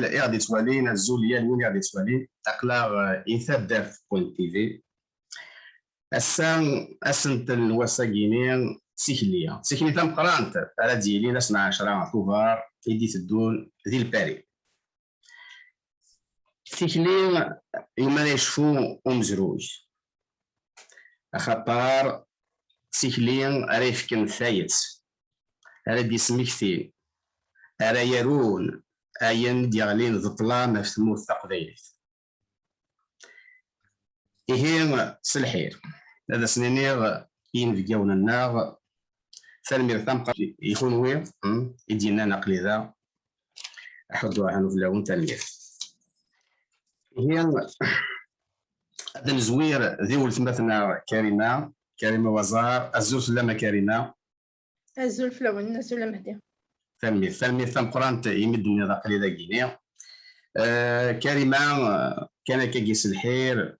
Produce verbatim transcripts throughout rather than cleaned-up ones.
i ɣ-d-ittwalin, azul yal win i ɣ-d-ittwalin. Aql-aɣ, eh, i taddart point T V. Ass-a, asentel n wass-agi-ni, d tikli. D tikli tameqqrant ara d-yilin ass n ɛecra Tubeṛ i d-iteddun di Lpari. Tikli iwumi ara yecfu umezruy, axaṭer d tikli ara yefken tayet, ara d-yesmektin, ara yarun ayen i d-yeɣlin d ṭṭlam ɣef tmurt taqbaylit. Ihi, s lḥir, ad asen-iniɣ i yinebgawen-nneɣ, tanemmirt tameqqrant i kunwi, hmm, i d-yennan aql-i da. Aḥuddu aḥanu fell-awen, tanemmirt. Ihi, ad nezwir di weltma-tneɣ Karima, Karima Waẓar. Azul fell-am a Karima. Azul fell-awen, azul a Mehdi. Tanemmirt, tanemmirt tameqqrant imi d-tenniḍ aql-i dagini. Eh, Karima, eh, kan akkagi s lḥir,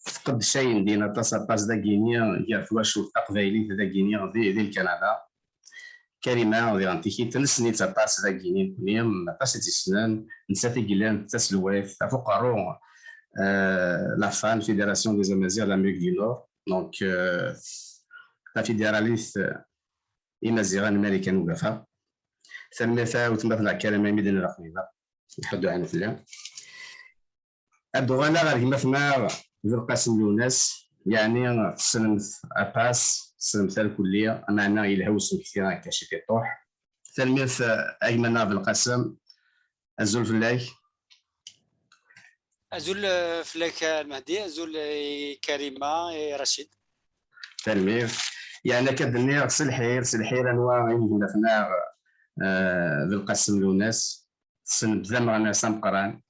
tqeddec ayendin aṭas, aṭas dagini gar twacult taqbaylit dagini di, di Lkanada. Karima, diɣen tikit, nessen-itt aṭas dagini nekni, aṭas i tt-yessnen, nettat i yellan d taselwayt ɣef uqerru, eh, la FAN, Fédération des Amaziɣs de l'Amérique du Nord, donc, eh, tafidiralit, eh, Imaziɣen n Marikan Ugafa. Tanemmirt a weltma-tneɣ Karima imi d-nenna aql-i da. Lḥuddu ɛna fell-i. Ad d-uɣaleɣ ɣer gma-tneɣ Belqasem Lwennas, yeɛni tessnemt aṭas, tessnemt alkulli, ameɛna yelha usmekti akka ciṭiṭuḥ. Tanemmirt a gma-nneɣ Belqasem, azul fell-ak. Azul, eh, fell-ak a Mehdi, azul i Karima, i Racid. Tanemmirt. Yeɛni akka d-nniɣ s lḥir, s lḥir anwa i gma-tneɣ, eh, Belqasem Lwennas. Tessnem d ameɣnas ameqqran.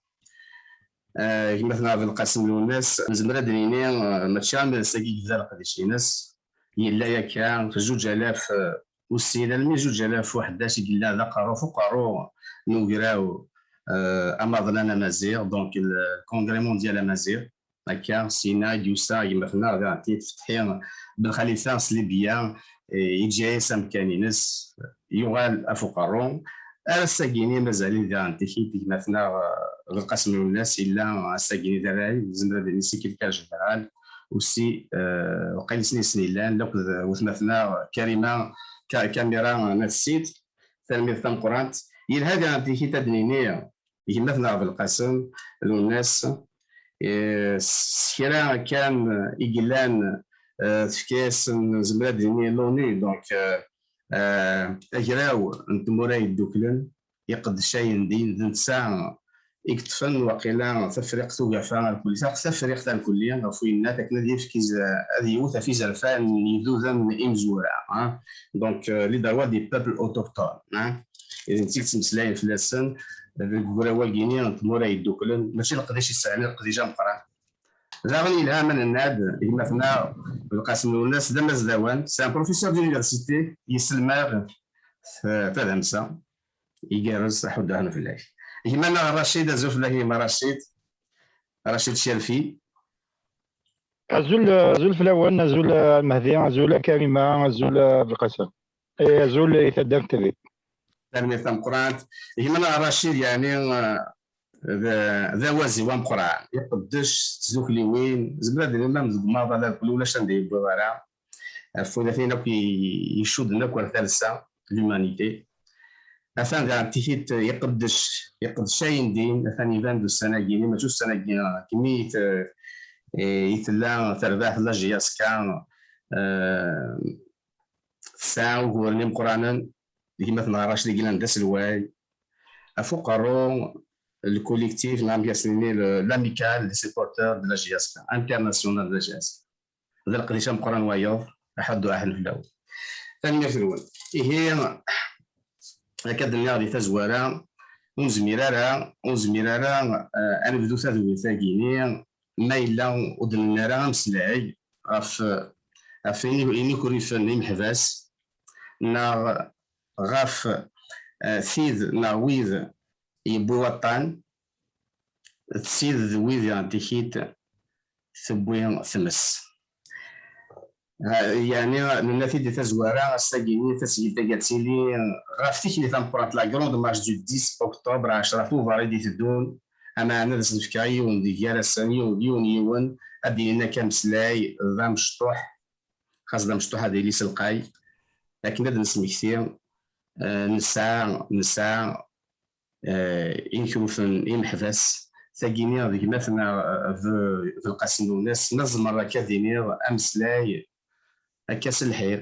Eh, gma-tneɣ Belqasem Lwennas, nezmer ad d-nini, eh, mačči am d ass-agi i yebda leqdic-ines. Yella yakka zuǧ alaf, eh, u sin almi zuǧ alaf u ḥdac i yella d aqerru f uqerru n ugraw, eh, amaḍnan amaziɣ, donc le Congrès Mondial Amaziɣ. Akka, syin i d-yusa gma-tneɣ daɣen tfetḥi Belxalifa s Libya, eh, yeǧǧa-yas amkan-ines, yuɣal af uqerru. Ar ass-agi-ni mazal-it daɣen tikit gma-tneɣ, eh, Belqasem Lwennas yella ass-agi-ni d array, nezmer ad nini secrétaire général, aussi, eh, waqil isem-nsen yellan, akked weltma-tneɣ Karima, Ka-, Kamira n At Ssid, tanemmirt tameqqrant. Yelha daɣen tikit ad d-nini, gma-tneɣ Belqasem Lwennas, eh, s kra kan i yellan, eh, tefka-yasen, nezmer ad d-nini, l'ONU, donc, eh, eh, agraw n tmura yedduklen, iqeddec ayendin, d netta i yeṭṭfen waqila Tafriqt Ugafa alkulli, taq-, Tafriqt alkulli, ɣef uyennat akken ad yefk iz-, ad yewwet ɣef izerfan n yiduden imezwura, ah. Donc, euh, les droits des peuples autochtones, ah. D netta i yettmeslayen fell-asen deg ugraw-agi-ni n tmura yedduklen, mačči leqdic i sɛan, leqdic ameqqran. Daɣen yelha ma nenna-d gma-tneɣ Belqasem Lwennas d amazdawan, c'est un professeur d'université, yesselmad t-, tadamsa. Igerrez, aḥuddu aḥnu fell-ak. Gma-nneɣ Racid, azul fell-ak gma Racid. Racid Cerfi. Azul, azul fell-awen, azul a Mehdi, azul a Karima, azul a Belqasem. Eh, azul i taddart T V. Tanemmirt tameqqrant. Gma-nneɣ Racid, yeɛni, eh, d, d awaziw ameqqran. Iqeddec s tdukliwin, zemreɣ ad d-iniɣ ma deg umaḍal akk ulac anda yewwiḍ ara. Ɣef wadatin akk i, icudden akk ar talsa, l'humanité. Atan daɣen tikit iqeddec, iqeddec ayendin, atan iban-d ussan-agi, mačči ussan-agi, kemmi i t-, i tella terbaɛt la J S K, eh, tesɛa uguren imeqqranen, gma-tneɣ Racid i yellan d aselway, ɣef uqerru, le collectif, neɣ amek as-nini, le, l'amicale des supporters de la J S K, international de la J S K. D leqdic ameqqran wayeḍ, aḥuddu aḥen fell-awen. Tanemmirt-nwen. Ihi, akka d-nniɣ di tazwara, ur nezmir ara, ur nezmir ara, eh, ad nebdu tadwilt-agi-ni, ma yella ur d-nenni ara ameslay ɣef, ɣef ini-, inikurifen imeḥbas, neɣ ɣef, eh, tid neɣ wid yewwi waṭṭan, d tid d wid i tikit tewwi tmes. Yeɛni, nenna-t-id di tazwara, ass-agi-nni, tasgilt-agi ad tili ɣef tikli tameqqrant, la grande marche du dix octobre, ɛecra tubeṛ i d-iteddun. Ameɛna ad as-nefk yiwen deg gar-asen, yiwen, yiwen, yiwen, ad d-yini akka ameslay d amecṭuḥ, xas d amecṭuḥ ad yili s lqay, akken ad d-nesmekti, eh, nesɛa, nesɛa eh, inkrufen, imeḥbas. Tagini d gma-tneɣ, eh, d, d Lqasim Lwennas, ma tzemreḍ akka ad d-tiniḍ ameslay akka s lḥir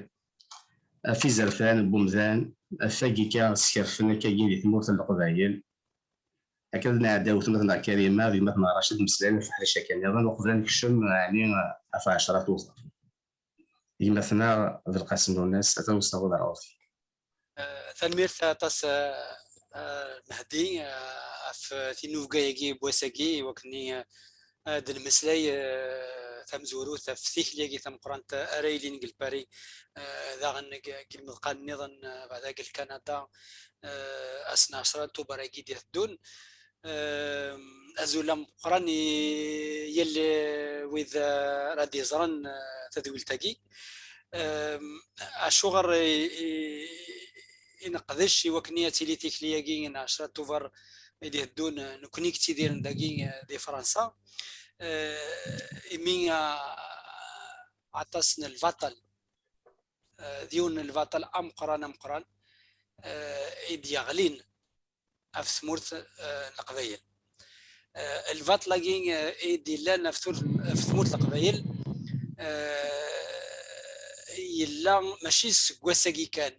ɣef izerfan n wemdan, ɣef wagi akka skerfen akkagi di tmurt n Leqbayel. Akka ad nɛeddi i weltma-tneɣ Karima d gma-tneɣ Racid, meslayen ɣef uḥric akka nniḍen, uqbel ad nekcem, ɛni, ɣef ɛecra tuẓa. Gma-tneɣ d Lqasim Lwennas, ata usaɣud ar ɣur-k. Eh, tanemmirt aṭas, eh, eh, Mehdi, eh, ɣef tinubga-agi n wass-agi, i wakken, eh, ad d-nemmeslay, eh, tamezwarut ɣef tikli-agi tameqqrant ara yilin deg Lpari, eh, daɣen deg, deg lmeḍqan nniḍen, eh, beɛda deg Lkanada, eh, ass n ɛecra n Tubeṛ-agi d-iteddun. Ehm, azul ameqqran i yal, eh, wid, eh, ara d-yeẓren, eh, tadwilt-agi. Ehm, acuɣer i, i, i neqdec i wakken ad tili tikli-agi n ɛecra Tubeṛ i d-iteddun, eh, nekkni yettidiren dagi, eh, di Fransa? Eh, imi, ah, aṭas n lbaṭel, eh, d yiwen n lbaṭel ameqqran, ameqqran, eh, i d-yeɣlin ɣef tmurt, eh, n Leqbayel. Eh, lbaṭel-agi, eh, i d-yellan ɣef tur-, ɣef tmurt n Leqbayel, eh, yella mačči seg wass-agi kan.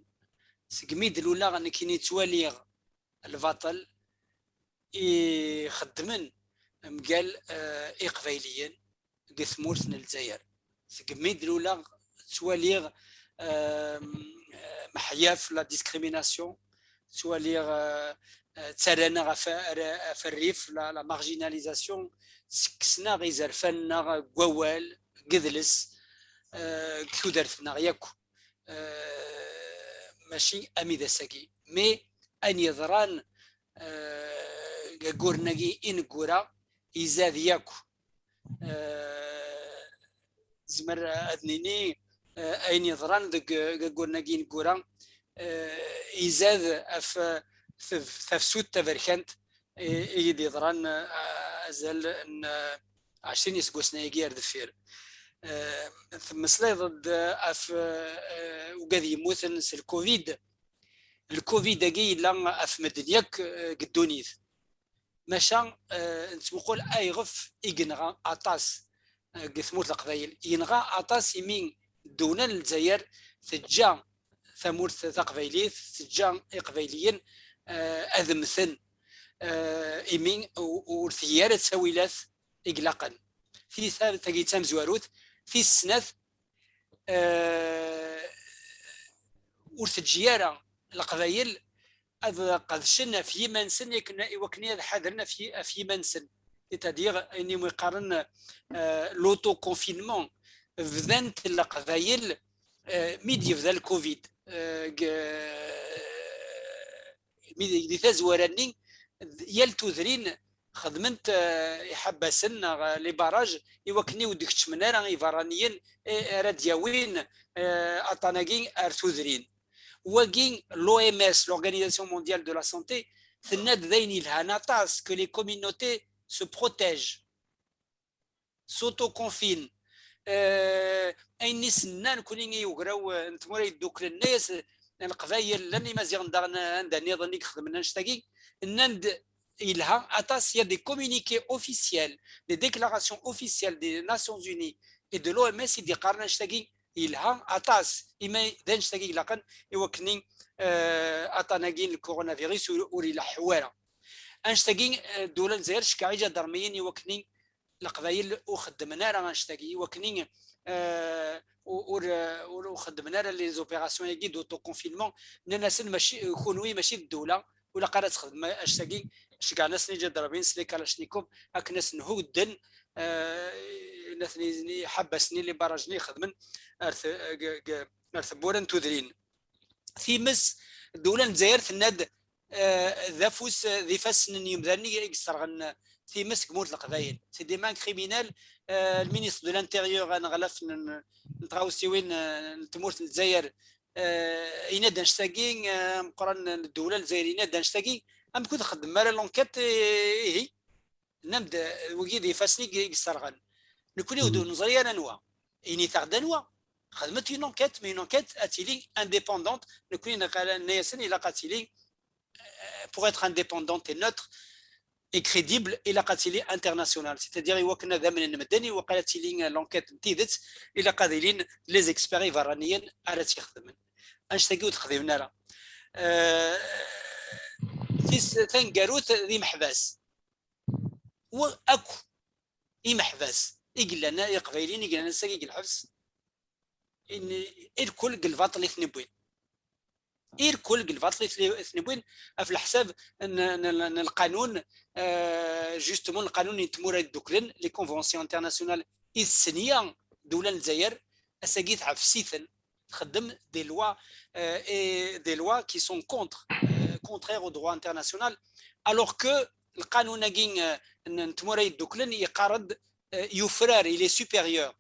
Segmi d-luleɣ nekkini ttwaliɣ lbaṭel i xeddmen mgal, eh, Iqbayliyen deg tmurt n Lezzayer. Segmi d-luleɣ ttwaliɣ, eh, meḥyaf, la discrimination, ttwaliɣ, eh, eh, ttarran-aɣ ɣef, ɣef rrif, la, la marginalisation, ssekksen-aɣ izerfan-nneɣ deg wawal, deg idles, eh, deg tudert-nneɣ yakk. Eh, mačči am i d ass-agi. Mais ayen yeḍran, eh, deg wagguren-agi ineggura, izad yakk. Eh, nezmer ad nini, eh, ayen yeḍran deg, deg wagguren-agi ineggura, eh, izad ɣef tef-, tafsut taberkant i, i yi-d-yeḍran, eh, azal n, eh, ɛecrin iseggasen-agi ar deffir. Eh, temmeslayeḍ-d ɣef, eh, ugad yemmuten s lcovid. Lcovid-agi yella ɣef medden yakk, eh, deg ddunit. Maca, eh, nettmuqul ayɣef i yenɣa aṭas, eh, deg tmurt n Leqbayel. Yenɣa aṭas imi ddewla n Lezzayer teǧǧa tamurt taqbaylit, teǧǧa Iqbayliyen, eh, ad mmten, eh, imi u-, ur tgi ara ttawilat i ilaqen. Ti-, ta-, tagi d tamezwarut. Tis snat, eh, ur teǧǧi ara Leqbayel ad qedcen ɣef yiman-nsen, akken, i wakken ad ḥadren ɣef yi-, ɣef yiman-nsen. C'est-à-dire, ayen iwumi qqaren, euh, l'autoconfinement. Bdant Leqbayel, euh, mi d-yebda lcovid. Euh, g-, mi d-, di tazwara-nni, yal tudrin xedment, euh, iḥabbasen neɣ, euh, les barrages, i wakken ur d-keččmen ara iberraniyen, eh, ara d-yawin, euh, aṭṭan-agi ar tudrin. Wagi, l'O M S, l'Organisation Mondiale de la Santé, tenna-d d ayen yelhan aṭas, que les communautés se protègent, s'autoconfinent. Euh, ayen i s-nnan nekkni i ugraw, euh, n tmura yedduklen, nna-yas, euh, Leqbayel, llan Imaziɣen daɣen, euh, anda nniḍen i ixedmen annect-agi, nnan-d yelha aṭas, il y a des communiqués officiels, des déclarations officielles des Nations Unies et de l'O M S i d-iqqaren annect-agi yelha aṭas, imi d annect-agi ilaqen i wakken, eh, aṭṭan-agi n lkurunavirus ur, ur ileḥḥu ara. Annect-agi, eh, ddula n Lezzayer tceggeɛ iǧadarmiyen i wakken Leqbayel ur xeddmen ara annect-agi, i wakken, eh, ur, ur, ur, ur xeddmen ara les opérations-agi d'autoconfinement. Nnan-asen, mačči, kunwi mačči d ddula, ur ilaq ara ad txedmem annect-agi. Ceggɛen-asen iǧadarmiyen s les kalachnikovs akken ad sen-hudden, eh, nnan-asen iḥabbasen-nni, les barrages-nni ixedmen ar t-, g-, g-, ar tewwura n tudrin. Times, ddula n Lezzayer tenna-d, eh, d afus, eh, d ifassen n yimdanen i i yesserɣen times deg tmurt n Leqbayel. C'est des mains criminelles. Eh, le ministre de l'Intérieur, aneɣlaf n n tɣawsiwin, eh, n tmurt n Lezzayer, eh, yenna-d annect-agi, eh, ameqqran n ddewla n Lezzayer yenna-d annect-agi, amek ur txeddmem ara l'enquête? Eh, ihi, nnan-d, eh, wigi d ifassen i i yesserɣen. Nekkni ur neẓri ara anwa. Init-aɣ-d anwa. Xedmet une enquête, mais une enquête ad tili indépendante. Nekkni neqal-, nenna-yasen ilaq ad tili, eh, pour être indépendante et neutre et crédible, ilaq ad tili internationale. C'est-à-dire, i wakken ad amnen medden, i wakken ad tili l'enquête n tidet, ilaq ad ilin les experts iberraniyen ara tt-ixedmen. Annect-agi ur t-xdimen ara. Eh, tis taneggarut d imeḥbas. Wa akk imeḥbas i yellan, iqbayliyen i yellan ass-agi deg lḥebs, in-, irkul deg lbaṭel i ten-iwwin. Irkul deg lbaṭel i ten-, i ten-iwwin ɣef leḥsab n, n, n lqanun, eh, justement lqanun n tmura yedduklen, les conventions internationales i tessenya ddewla n Lezzayer, ass-agi tɛefs-iten, txeddem des lois, euh, et des lois qui sont contre, euh, contraires au droit international, alors que lqanun-agi, euh, n, n tmura yedduklen yeqqar-d, euh, yufrar, il est supérieur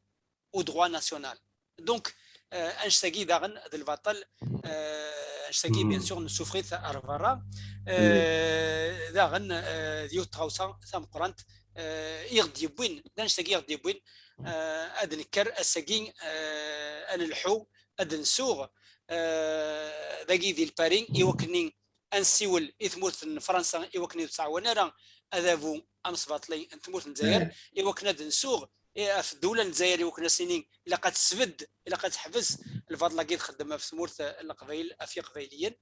au droit national. Donc, euh, annect-agi daɣen d lbaṭel, euh, annect-agi, bien sûr, nessufeɣ-it ar berra. Euh, daɣen, euh, d yiwet n tɣawsa tameqqrant, euh, i ɣ-d-yewwin, d annect-agi i ɣ-d-yewwin, euh, ad nekker ass-agi, euh, ad nelḥu, ad nsuɣ, euh, dagi di Lpari, i wakken ad nsiwel i tmurt n Fransa, i wakken ur tettɛawan ara adabu amesbaṭli n tmurt n Lezzayer, i wakken ad nsuɣ, eh, ɣef ddewla n Lezzayer, i wakken ad s-nini ilaq ad tesbedd, ilaq ad teḥbes lbaṭel-agi txeddem ɣef tmurt n Leqbayel, ɣef Yiqbayliyen.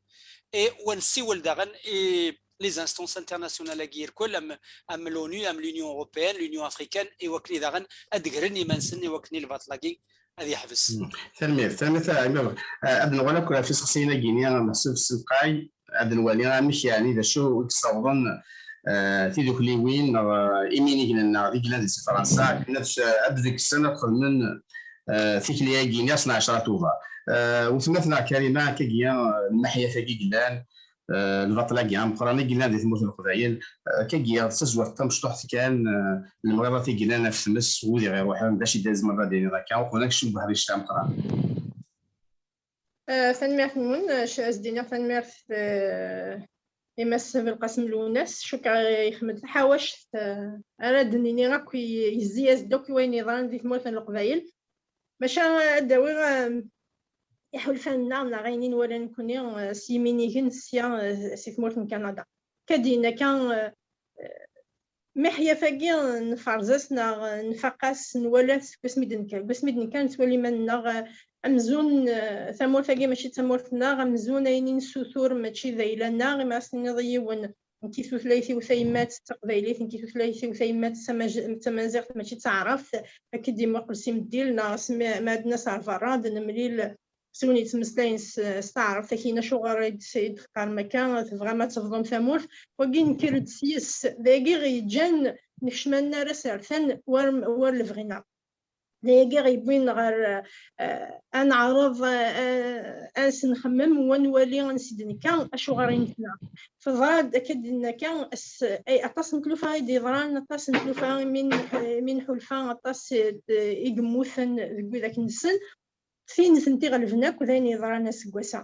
Et wa nsiwel daɣen i les instances internationales-agi irkul, am, am l'ONU, am l'Union européenne, l'Union africaine, i wakken daɣen ad d-gren iman-nsen, i wakken lbaṭel-agi ad yeḥbes. Tanemmirt, tanemmirt a Ɛli. Eh, ad nuɣal akk ɣef iseqsiyen-agi-nni, meḥsub s lqay, ad nwali amek, yeɛni, d acu i yessawḍen, eh, tidukliwin neɣ, eh, iminigen-nneɣ d i yellan di Fransa, akken ad, ad degsen, ad xedmen, eh, tikli-agi-nni ass n ɛecra Tubeṛ. Eh, weltma-tneɣ Karima, akkagi, eh, lmeḥyaf-agi i yellan, eh, lbaṭel-agi ameqqran i yellan di tmurt n Leqbayel, eh, akkagi, d tazwart tamecṭuḥt kan, eh, lemɣiḍat i yellan ɣef tmes, wid i ɣ-iruḥen, d acu i d-tzemreḍ ad d-tiniḍ akka, uqbel ad nekcem deg uḥric ameqqran? Eh, tanemmirt-nwen, eh, sh-, ad s-d-iniɣ tanemmirt, eh, i Mass Belqasem Lwennas, cukkeɣ yexdem-d taḥawact, eh, ara d-nini akk i-, yezzi-as-d akk i wayen yeḍran di tmurt n Leqbayel. Maca ad d-awiɣ, eh, iḥulfan-nneɣ neɣ ayen i nwala nekkni, eh, s yiminigen sya, eh, si tmurt n Kanada. Akka d-yenna kan, eh, miḥyaf-agi nferẓ-as neɣ nfaq-as, nwala-t seg wasmi d-nekker. Deg wasmi d-nekker nettwali iman-nneɣ, eh, amzun, eh, tamurt-agi mačči d tamurt-nneɣ, amzun ayen i nessutur mačči d ayla-nneɣ, imi as-tiniḍ i yiwen, nekk i tutlayt-iw tayemmat d taqbaylit, nekk i tutlayt-iw tayemmat d tamaj-, d tamaziɣt, mačči d taɛrabt, ad k-id-imuqel s imeddil, neɣ s mi, ma ad nas ar berra, ad nemlil s win yettmeslayen s, s taɛrabt, ad k-yini acuɣer i d-, i d-teqqarem akka, tebɣam ad tebḍum tamurt. Wagi nekker-d s-yes, d ayagi i ɣ-yeǧǧan nekcem ar asertan war, war lebɣi-nneɣ. D ayagi i ɣ-yewwin ɣer, eh, ad neɛreḍ, eh, ad s-nxemmem, u ad nwali ansi d-nekka, acuɣer i nekna. Teḍra-d, akka d-nenna akka, s-, ay, aṭas n tlufa i d-yeḍran, aṭas n tlufa imi n-, imi nḥulfa, aṭas, eh, d-, i yemmuten deg widak nessen. Tin nitenti ɣelben akk d ayen yeḍran aseggas-a.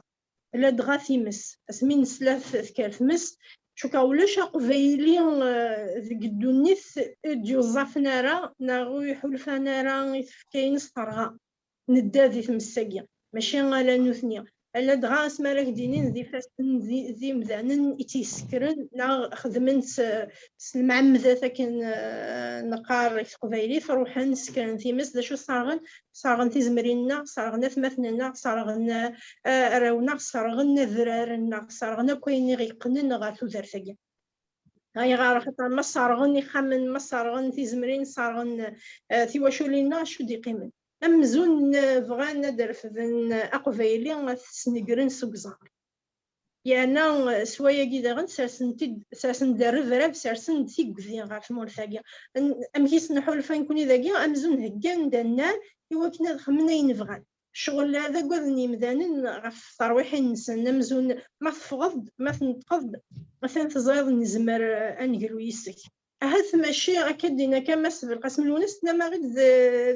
Ladɣa times, asmi nesla t-, tekker tmes, cukkeɣ ulac aqbayli, eh, deg ddunit i d-yuẓafen ara, neɣ ur iḥulfan ara i tfekka-ines terɣa. Nedda di tmes-agi, mačči ala nutni. Ladɣa asmi ara k-d-inin d ifassen d, d imdanen i tt-yessekren, neɣ xedmen s, s lemɛemdat akken, eh, neqqar deg teqbaylit, ruḥen, sekren times, d acu sserɣen? Sserɣen tizemrin-nneɣ, sserɣen atmaten-nneɣ, sserɣen, eh, arraw-nneɣ, sserɣen adrar-nneɣ, sserɣen akk ayen i ɣ-yeqqnen ɣer tudert-agi. Ayɣer? Axaṭer ma sserɣen ixxamen, ma sserɣen tizemrin, sserɣen, eh, tiwaculin-nneɣ, acu d-iqqimen? Amzun, eh, bɣan ad refden, eh, aqbayli, ad t-snegren seg uẓar. Yerna, eh, s wayagi daɣen sersen-t-id, sersen-d rrebrab, sersen-d tigdi ɣer tmurt-agi. N-, amek i s-nḥulfa nekkni dagi? Amzun heggan-d annar i wakken ad xemmen ayen bɣan. ccɣel-a d agad n yimdanen ɣef terwiḥin-nsen, amzun ma teffɣeḍ-d, ma tneṭqeḍ-d, atan teẓriḍ nezmer, eh, ad neglu yis-k. Ahat mačči akka d-yenna kan Mass Belqasem Lwennas, tennam-aɣ-d d,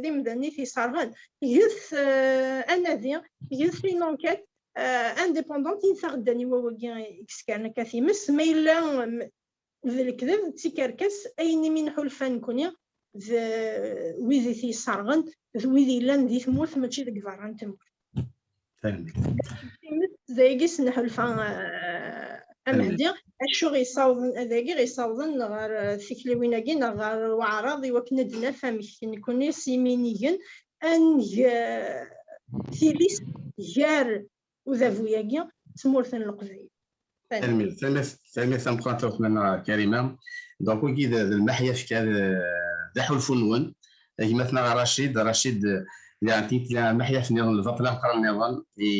d imdanen i t-yesserɣen. Get, eh, anadi, get une enquête, eh, indépendante i taɣeddan i wawagi i yeskaren akka times, ma yella, mm, d lekdeb, d tikerkas, ayen imi nḥulfa nekni d wid i t-yesserɣen, d wid yellan di tmurt, mačči deg berra n tmurt. Tanemmirt. Times, dayagi s-nḥulfa, eh, a Mehdi, acu ɣ-yessawḍen, dayagi ɣ-yessawḍen ɣer, eh, tikliwin-agi neɣ ɣer waɛraḍ i wakken ad d-naf amek nekni s yiminigen ad neg, eh, tilist gar udabu-agi d tmurt n Leqbayel. Tanemmirt. Tanemmirt, tanemmirt tameqqrant a weltma-nneɣ Karima. Donc, wagi d, d lmaḥyaf kan, d, d aḥulfu-nwen. Gma-tneɣ Racid, Racid, d, d, d lmaḥyaf nniḍen, lbaṭel ameqqran nniḍen i,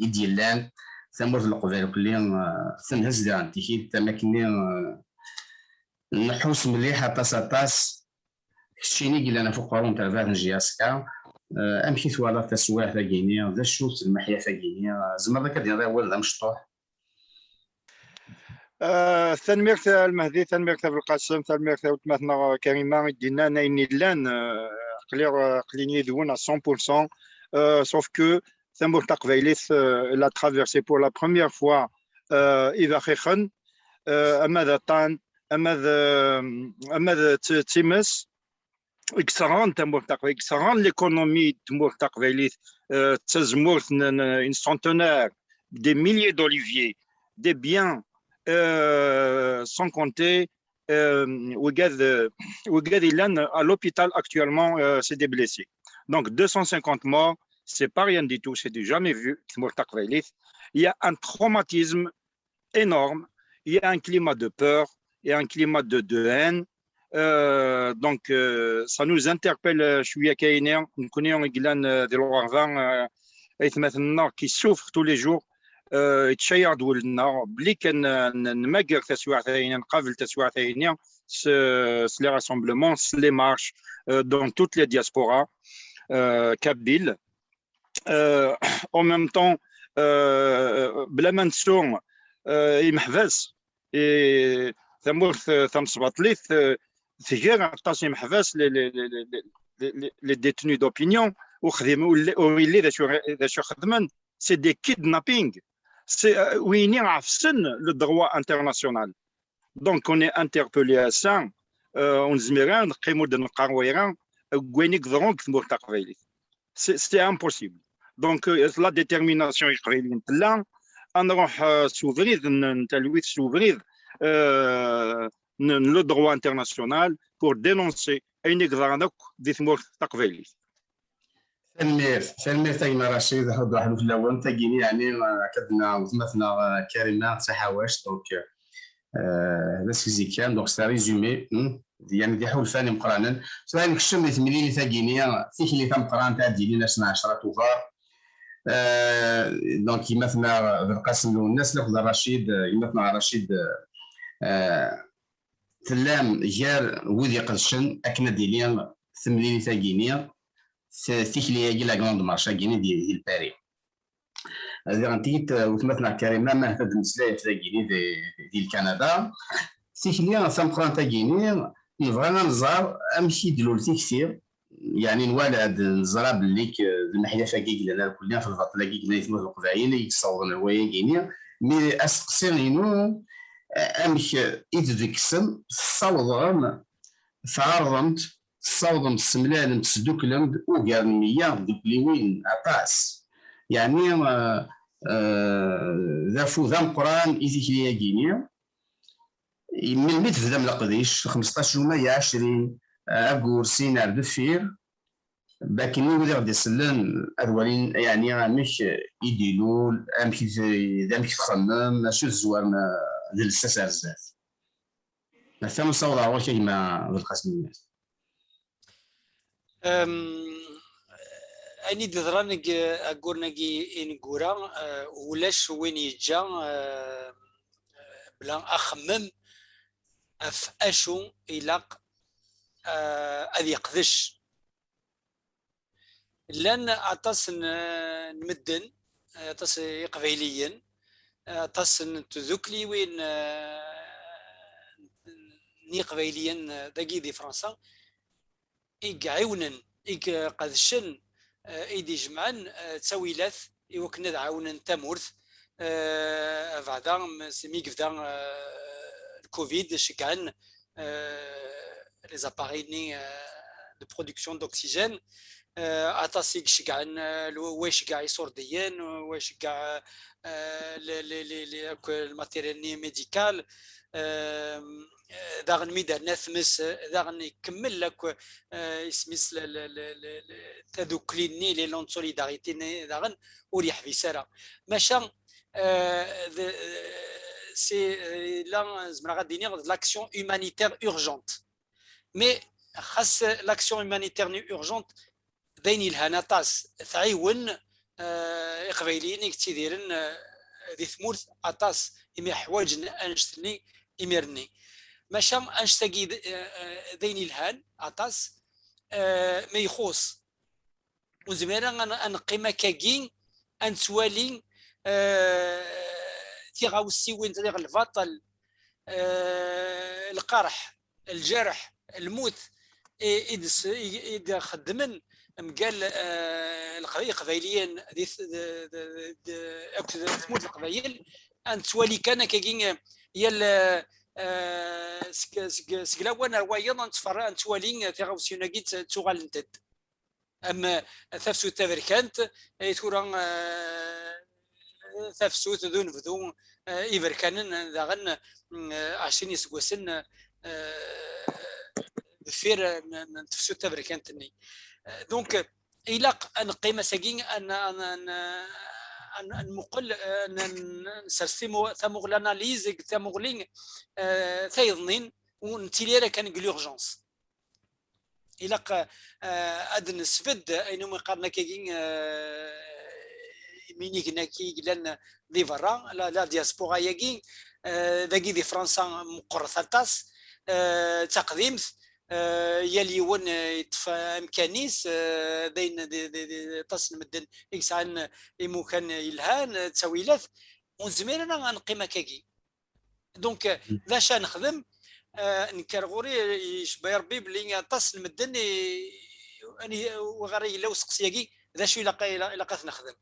i d-yellan. Tamurt n Leqbayel, kulli, eh, tenhez daɣen tikid, am akken-nni, eh, nḥus mliḥ aṭas, aṭas. Keččini i yellan ɣef uqerru n terbaɛt n J S K, eh, amek i twalaḍ taswiɛt-agi-nni? D acu-tt lmaḥyaf-agi-nni? Tzemreḍ akka d-tiniḍ awal d amecṭuḥ? Euh, tanemmirt a Lmehdi, tanemmirt a Belqasem, tanemmirt a weltma-tneɣ Karima i d-yennan ayen yellan, euh, aql-i, aql-i yid-wen à cent pour cent, euh, sauf que tamurt taqbaylit, euh, elle a traversé pour la première fois, euh, ibaxixen, euh, ama d aṭṭan, ama d, euh, ama d t-, times, i yesserɣen tamurt taqbaylit, i yesserɣen l'économie n tmurt taqbaylit, euh, d tazemmurt n, n, une centenaire, des milliers d'oliviers, des biens, euh, sans compter, euh, wigad, euh, wigad yellan à l'hôpital actuellement, euh, c'est des blessés. Donc deux cent cinquante morts, c'est pas rien du tout, c'est du jamais vu, tmurt taqbaylit. Il y a un traumatisme énorme, il y a un climat de peur, il y a un climat de, de haine. Euh, donc, euh, ça nous interpelle, euh, cwiya kayni, nekni i yellan, euh, di lɣerba, euh, aytmaten-nneɣ qui souffrent tous les jours, euh, yettcayaṛ-d wul-nneɣ belli kan, euh, n-, nmager taswiɛt-ayni, nqabel taswiɛt-ayni s, s les rassemblements, s les marches, euh, dans toutes les diasporas, euh, kabyles. Euh, en même temps, euh, bla ma nettu, euh, imeḥbas, i tamurt, euh, tamesbaṭlit, euh, tger aṭas imeḥbas, les, les, les, les, les, les détenus d'opinion, ur xdim-, ur li-, ur yelli d acu, d acu xedmen, c'est des kidnappings. C'est, euh, wini ɛefsen le droit international. Donc, on est interpellé à ça. Euh, ur nezmir ara ad neqqim ur d-neqqar wayra deg wayen i yeḍrun deg tmurt taqbaylit. C'est, c'est impossible. Donc, euh, la détermination iqbayliyen tella, ad nruḥ, euh, s ubrid n, n talwit, s ubrid, euh, n, n le droit international pour dénoncer ayen i yeḍran akk di tmurt taqbaylit. Tanemmirt, tanemmirt a gma Racid, ḥudd waḥlu fell-awen, tagini yeɛni, eh, akka d-tenna weltma-tneɣ, eh, Karima Taḥawact, donc, eh, d asegzi kan, donc c'est un résumé, hmm, yeɛni d iḥulfan imeqqranen. Tura nekcem di temlilit-agi-ni, tikli tameqqrant ad d-yilin ass n ɛecra tugar. Eh, donc yemma-tneɣ Belqasem Lwennas akked Racid, eh, yemma-tneɣ Racid, eh, tellam gar wid iqedcen akken ad d-tili temlilit-agi-ni, t-, tikli-agi, la grande marche-agi-ni di, di Lpari. Diɣen tigit, eh, weltma-tneɣ Karima, ma ahat ad d-nemmeslay ɣef tagi-ni di, di Lkanada. Tikli tameqqrant-agi-ni, nebɣa ad nẓer amek i d-tlul tikti, yeɛni nwala-d, neẓra belli k-, d lmeḥyaf-agi i yellan irkelli ɣef lbaṭel-agi i yellan i tmurt n Leqbayel i yessawḍen ɣer wayagi-ni. Mi asteqsi-inu, eh, amek i d-tdekkseḍ, tessawḍeḍ, tɛerḍeḍ, tessawḍeḍ, tessemlalem, tesdukklem-d ugar n meyya tdukliwin, aṭas. Yeɛni, eh, eh, d afud ameqqran i tikli-agi-ni. Melmi tebdam leqdic, xmesṭac yuma, ya ɛecrin, eh, aggur, sin ar deffir, bakken i wid i ɣ-d-isellen ad walin, yeɛni, amek i d-ilul, amek i t-, d amek i txemmem, acu tezwarem, eh, d lsas ar zdat. Atan nessaweḍ ɣer ɣur-k a gma Belqasem Lwennas. Ayen i d-yeḍran deg wagguren-agi ineggura, eh, ulac win yeǧǧa, eh, bla axemmem ɣef acu ilaq, eh, ad yeqdec. Llan aṭas n medden, aṭas n Iqbayliyen, aṭas n tdukliwin n Iqbayliyen dagi di Fransa i iɛiwnen, i iqedcen, i d-ijemɛen ttawilat i wakken ad ɛawnen tamurt. Abeɛda mi yebda lcovid, ceggɛen les appareils-nni de production d'oxygène. Aṭas i iceggɛen, wa iceggeɛ iṣurdiyen, wa iceggeɛ le matériel-nni médical. Daɣen mi d-terna tmes, daɣen ikemmel akk isem-is tadukli-nni, l'élan de solidarité-nni, daɣen ur yeḥbis ara. Maca c'est, yella, zemreɣ ad d-iniɣ, d l'action humanitaire urgente. Mais xas l'action humanitaire-nni urgente, d ayen yelhan aṭas, tɛiwen Iqbayliyen i yettidiren di tmurt aṭas, imi ḥwaǧen annect-nni imir-nni. Maca annect-agi d ayen yelhan aṭas, ma ixuṣ ur nezmir ara ad neqqim akkagi ad nettwali tiɣawsiwin, tadiɣ lbaṭel, lqerḥ, lǧerḥ, lmut i d-xeddmen mgal Iqbayliyen akked tmurt n Leqbayel. Ad nettwali kan akkagi yal seg lawan ar wayeḍ ad nettwali tiɣawsiwin-agi ttuɣalent-d. Am tafsut taberkant, ay tura tafsut d unebdu iberkanen daɣen ɛecrin iseggasen deffir n tefsut taberkant-nni. Donc ilaq ad neqqim ass-agi ad nmuqel, ad nsers tamuɣli, l'analyse deg tamuɣli tayeḍnin, ur nettili ara kan deg l'urgence. Ilaq ad nesbedd ayen umi qqaren akkagi iminigen-agi yellan di berra, la diaspora-agi dagi di Fransa meqqret aṭas, d taqdimt, yal yiwen yeṭṭef amkan-is, d ayen aṭas n medden i yesɛan imukan yelhan, ttawilat, ur nezmir ara ad neqqim akkagi. Donc d acu ad nexdem? Nekker ɣur-i, icebba-yi Rebbi belli aṭas n medden i ɣer yella useqsi-agi, d acu ilaq ad t-nexdem?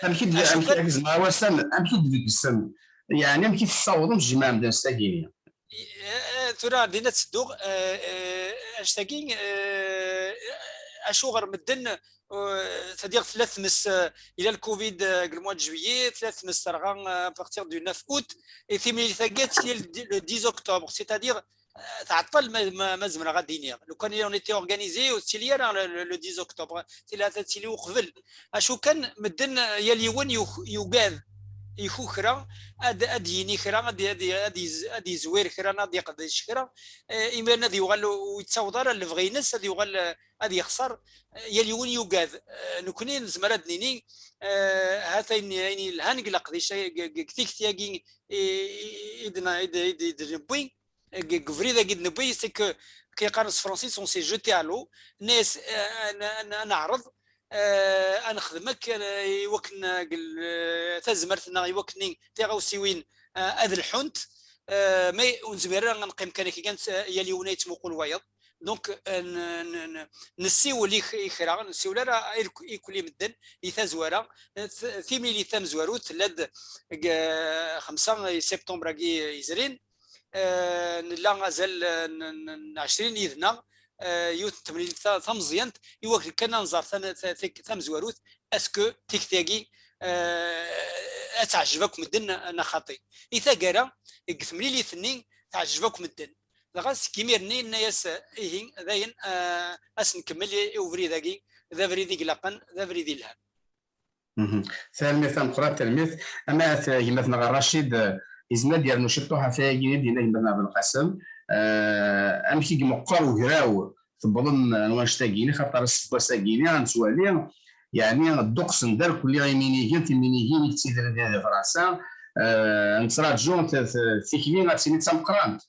Amek i d-, amek i d-, amek i d-beggsen, yeɛni amek i tessawḍem tjemɛem-d anect-agi-nni? Tura dinna ttedduɣ, anect-agi, acuɣer medden, c'est-à-dire tella tmes, yella lcovid deg le mois de juillet, tella tmes terɣa à partir du neuf août, et timlilit-agi ad tili le dix octobre, c'est-à-dire tɛeṭṭel, ma zemreɣ ad d-iniɣ. Lukan on était organisé ur tettili ara le dix octobre, tili ad tili uqbel. Acu kan, medden yal yiwen yugad, ikukra ad d-yini kra, ad yezwir kra, ad yeqdec kra, imiren ad yuɣal ur yettaweḍ ara lebɣi-ines, ad yuɣal ad yexṣer. Yal yiwen yugad. Nekkni nezmer ad d-nini, ha-t-a ayen yelhan deg leqdic, deg tikti-agi i d-newwi, deg ubrid-agi d-newwi, c'est que, akken qqaren s tefransist, on s'est jeté à l'eau, nenna-yas ad neɛreḍ ad nexdem akken i wakken tazmert-nneɣ, i wakken tiɣawsiwin ad lḥunt, mais ur nezmir ara ad neqqim kan akka, yal yiwen ad yettmuqul wayeḍ. Donc nessiwel i kra, nessiwel ara i kulli medden, i tazwara. Timlilit tamezwarut tella-d deg xemsa septembre-agi yezrin. Nella azal n ɛecrin yid-neɣ, yiwet n temlilit tameẓyant i wakken kan ad nẓer tamezwarut, est-ce que tikti-agi ad teɛjeb akk medden neɣ xaṭi. I taggara, deg temlilit-nni, teɛjeb akk medden. Dɣa seg imir-nni, yenna-yas ihi dayen, ad s-nkemmel i ubrid-agi, d abrid i ilaqen, d abrid ilhan. Tanemmirt tameqqrant, tanemmirt. Amat gma-tneɣ Racid yezmer ad d-yernu ciṭṭuḥ ɣef wayagi i d-yenna gma-tneɣ Belqasem, amek i imeqqer ugraw tewwḍem ar wanect-agi-ni, xaṭer aseggas-agi-ni ad nettwali yeɛni ddeqs n darkli iminigen, timinigen i yettidiren di Fransa, nettraǧu tikli ad tili d tameqqrant.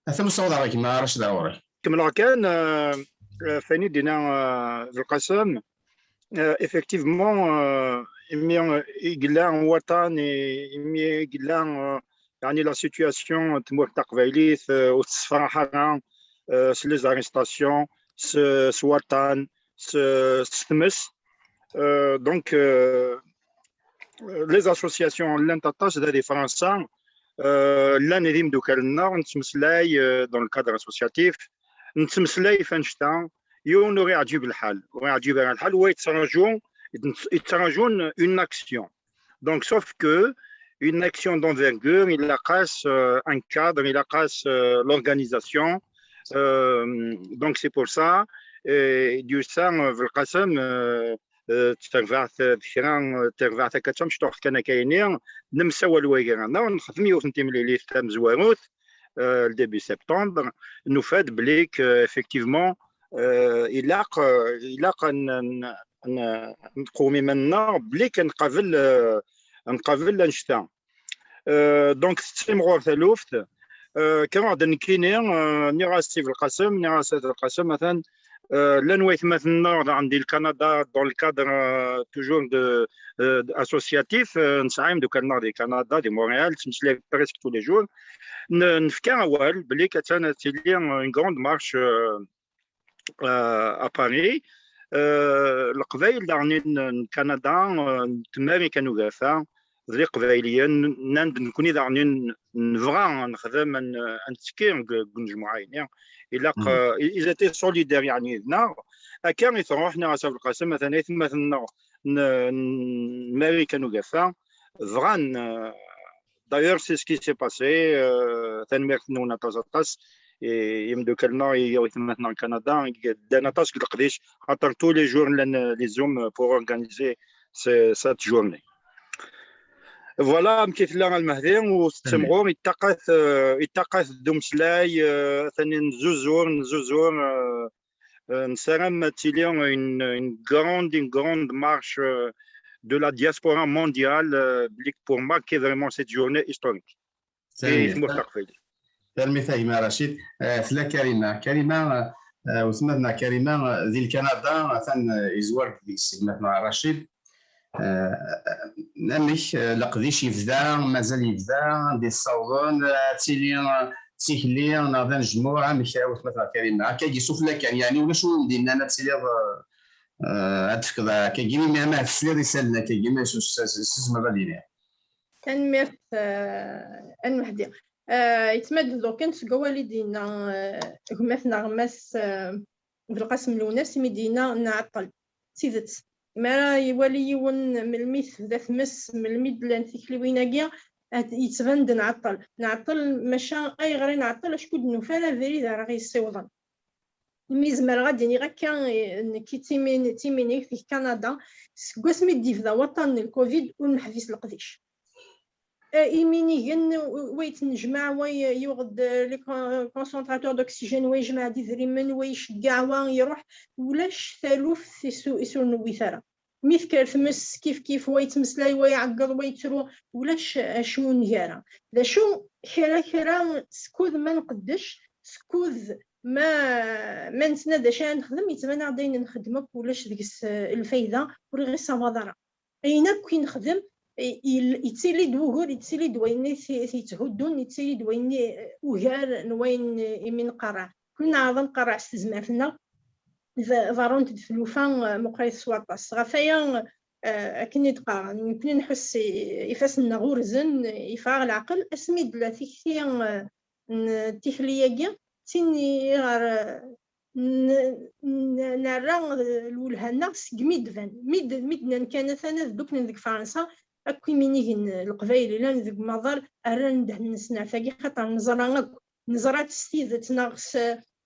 Ata ma ssawḍeɣ gma Racid ar ɣur-k. Kemmleɣ kan, F ayen i d-yenna Belqasem, effectivement, imi i yella waṭan, imi i yella, yeɛni, la situation n tmurt taqbaylit ur tessefraḥ ara s les arrestations, s waṭan, s tmes. Donc, les associations llant aṭas da di Fransa, llan d imeddukal-nneɣ, nettmeslay dans le cadre associatif, nettmeslay f annect-a, yiwen ur iɛǧib lḥal, ur iɛǧib ara lḥal, wa yettraǧu, yettraǧun une action. Donc, sauf que une action d'envergure, il a un cadre, il a l'organisation. Donc, c'est pour ça, d-yusa Belqasem, d terbaɛt d kra, d terbaɛt akka d tamecṭuḥt kan akka-yini, nemsawal wagi-nneɣ, nexdem yiwet n timlilit tamezwarut, le début septembre, nufa-d belli effectivement, ilaq, ilaq ad nqewwem iman-nneɣ belli ad nqabel, ad nqabel annect-a. Donc, tettimɣur taluft. Kkreɣ-d nekkini, nniɣ-as i Belqasem, nniɣ-as a Belqasem, atan llan waytmaten-nneɣ daɣen di Lkanada, dans le cadre toujours de, associatif, nesɛa imeddukal-nneɣ di Kanada, di Montréal, nettmeslay presque tous les jours. Nefka awal belli attan ad tili une grande marche à Paris. Leqbayel daɣen n Kanada, n Marikan Ugafa, d Iqbayliyen, nnan-d nekkni daɣen nebɣa ad nexdem, ad nettekki deg unejmuɛ-agi. Ilaq, ils étaient solidaires, yeɛni, yid-neɣ. Akka i truḥ, nniɣ-as a Belqasem, atan aytmaten-nneɣ n Marikan Ugafa bɣan, d'ailleurs, c'est ce qui s'est passé. Tanemmirt-nwen aṭas aṭas i yimeddukal-nneɣ, i waytmaten-nneɣ n Kanada, i ddan aṭas deg leqdic, xaṭer tous les jours llan les Zooms pour organiser cette journée. Voilà amek i tella a Lmehdi, u tettimɣur, iṭṭaqat, iṭṭaqat d umeslay, atan nezzuzur, nezzuzur, nessaram ad tili une grande, une grande marche de la diaspora mondiale, pour marquer vraiment cette journée historique. Tanemmirt a gma Racid. Tella Karima. Karima, wetma-tneɣ Karima di Lkanada, atan yezwar-d deg-s gma-tneɣ Racid. Amek, leqdic yebda, mazal yebda, anda i tessawḍen, ad tili d tikli neɣ d anejmuɛ, amek a wetma-tneɣ Karima? Akkagi sufella kan, yeɛni ulac win d-yennan ad tiliḍ, ad tefkeḍ akkagi, imi ama tesliḍ isallen akkagi, ma s-, s-, s-, tzemreḍ ad d-tiniḍ. Tanemmirt a Lmehdi. Yettmaddu kan seg wawal i d-yenna gma-tneɣ Mass Belqasem Lwennas, imi d-yenna nɛeṭṭel. D tidet. Mi ara iwali yiwen melmi tebda tmes, melmi d-llan tikliwin-agi, yettban-d nɛeṭṭel. Nɛeṭṭel, maca ayɣer i nɛeṭṭel? Acku ur d-nufi ara abrid ara ɣ-yessiwḍen. Mi zemreɣ ad d-iniɣ akka, nekki d timinikt deg Kanada, seg wasmi d-yebda waṭṭan n lkovid ur neḥbis leqdic. Iminigen, wa yettnejmaɛ, wa yuɣ-d les concentrateurs d'oxygène, wa yejmeɛ-d idrimen, wa iceggeɛ, wa iruḥ, ulac taluft i s-, i s-ur newwit ara. Mi tekker tmes, kif kif, wa yettmeslay, wa iɛeggeḍ, wa yettru, ulac acu ur ngi ara. D acu, kra kra, skud ma nqeddec, skud ma, ma nettnadi acu ara nexdem, yettban-aɣ-d ayen nxeddem akk ulac deg-s lfayda, ur iɣ-issawaḍ ara. Ayen akk i nexdem, yettili-d wugur, yettili-d wayen i t-yetthuddun, yettili-d wayen ugar n wayen imi nqerreɛ. Kul neɛreḍ ad nqerreɛ s tezmert-nneɣ, ḍerrunt-d tlufa meqqrit s waṭas. Ɣef waya, akken i d-qqaren, nekni nḥuss ifassen-nneɣ urzen, yeffeɣ-aɣ leɛqel, asmi d-tella tikti n tikli-agi, d tin iɣer nerra lwelha-nneɣ segmi d-tban. Mi d-, mi d-nnan kan atan ad dduklen deg Fransa, akk iminigen n Leqbayel llan deg umaḍal, rran ddehn-nsen ar tagi, xaṭer neẓra akk, neẓra-tt s tidet neɣ s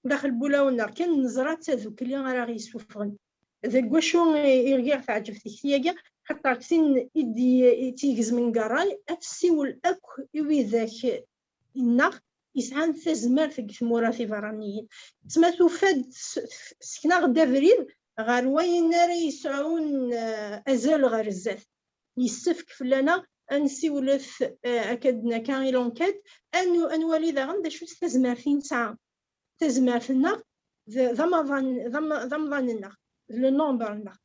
daxel n wulawen-nneɣ kan, neẓra d tadukli ara ɣ-yessufɣen. Deg wacu i, i ɣ-teɛǧeb tikti-agi? Xaṭer d tin i d-, i tt-igezmen deg ṛṛay, ad tessiwel akk i widak inna yesɛan tazmert deg tmura tiberraniyin. Tma tufa-d, s-, tef-, tesken-aɣ-d abrid ɣer wayen ara yesɛun azal ɣer zdat. Yessefk fell-aneɣ ad nsiwlet akka d akka i l'enquête, ad nwali daɣen d acu-tt tazmert i nesɛa. Tazmert-nneɣ d d amaḍan d ama- d amḍan-nneɣ, d le nombre-nneɣ.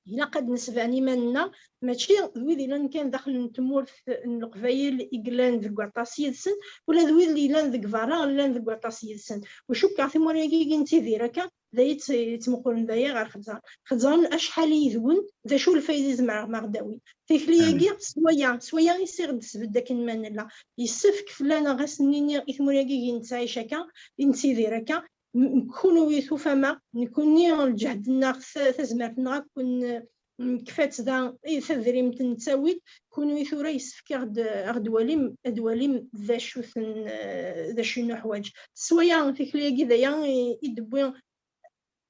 Ilaq ad d-nesban iman-nneɣ, mačči d wid yellan kan daxel n tmurt n Leqbayel i yellan deg waṭas yid-sen, ula d wid yellan deg berra llan deg waṭas yid-sen. U cukkeɣ timura-agi i nettidir akka, d ay tt- yettmuqulen d aya ɣer Xeẓẓer. Xeẓẓren acḥal yid-wen, d acu lfayda i zemreɣ ma ɣ-d-awin? Tikli-agi, s waya, s waya i siɣ d-tesbedd akken ma nella. Yessefk fell-aneɣ ad s-nini i tmura-agi i nettɛic akka, i nettidir akka, m- kunwi tufam-aɣ, nekkni lǧehd-nneɣ, ta- tazmert-nneɣ akk n- nekfa-tt da, i tadrimt nettawi-d, kunwi tura yessefk ad ɣ-d-, ad ɣ-d-walim, ad walim d acu-ten, d acu i nuḥwaǧ. S waya tikli-agi d aya i i d-wwi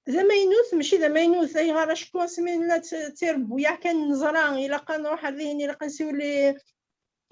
d amaynut, mačči d amaynut, ayɣer acku asmi nella d t- d tirebbuyaɛ kan neẓra, ilaq ad nruḥ ar dihin, ilaq ad nsiwel i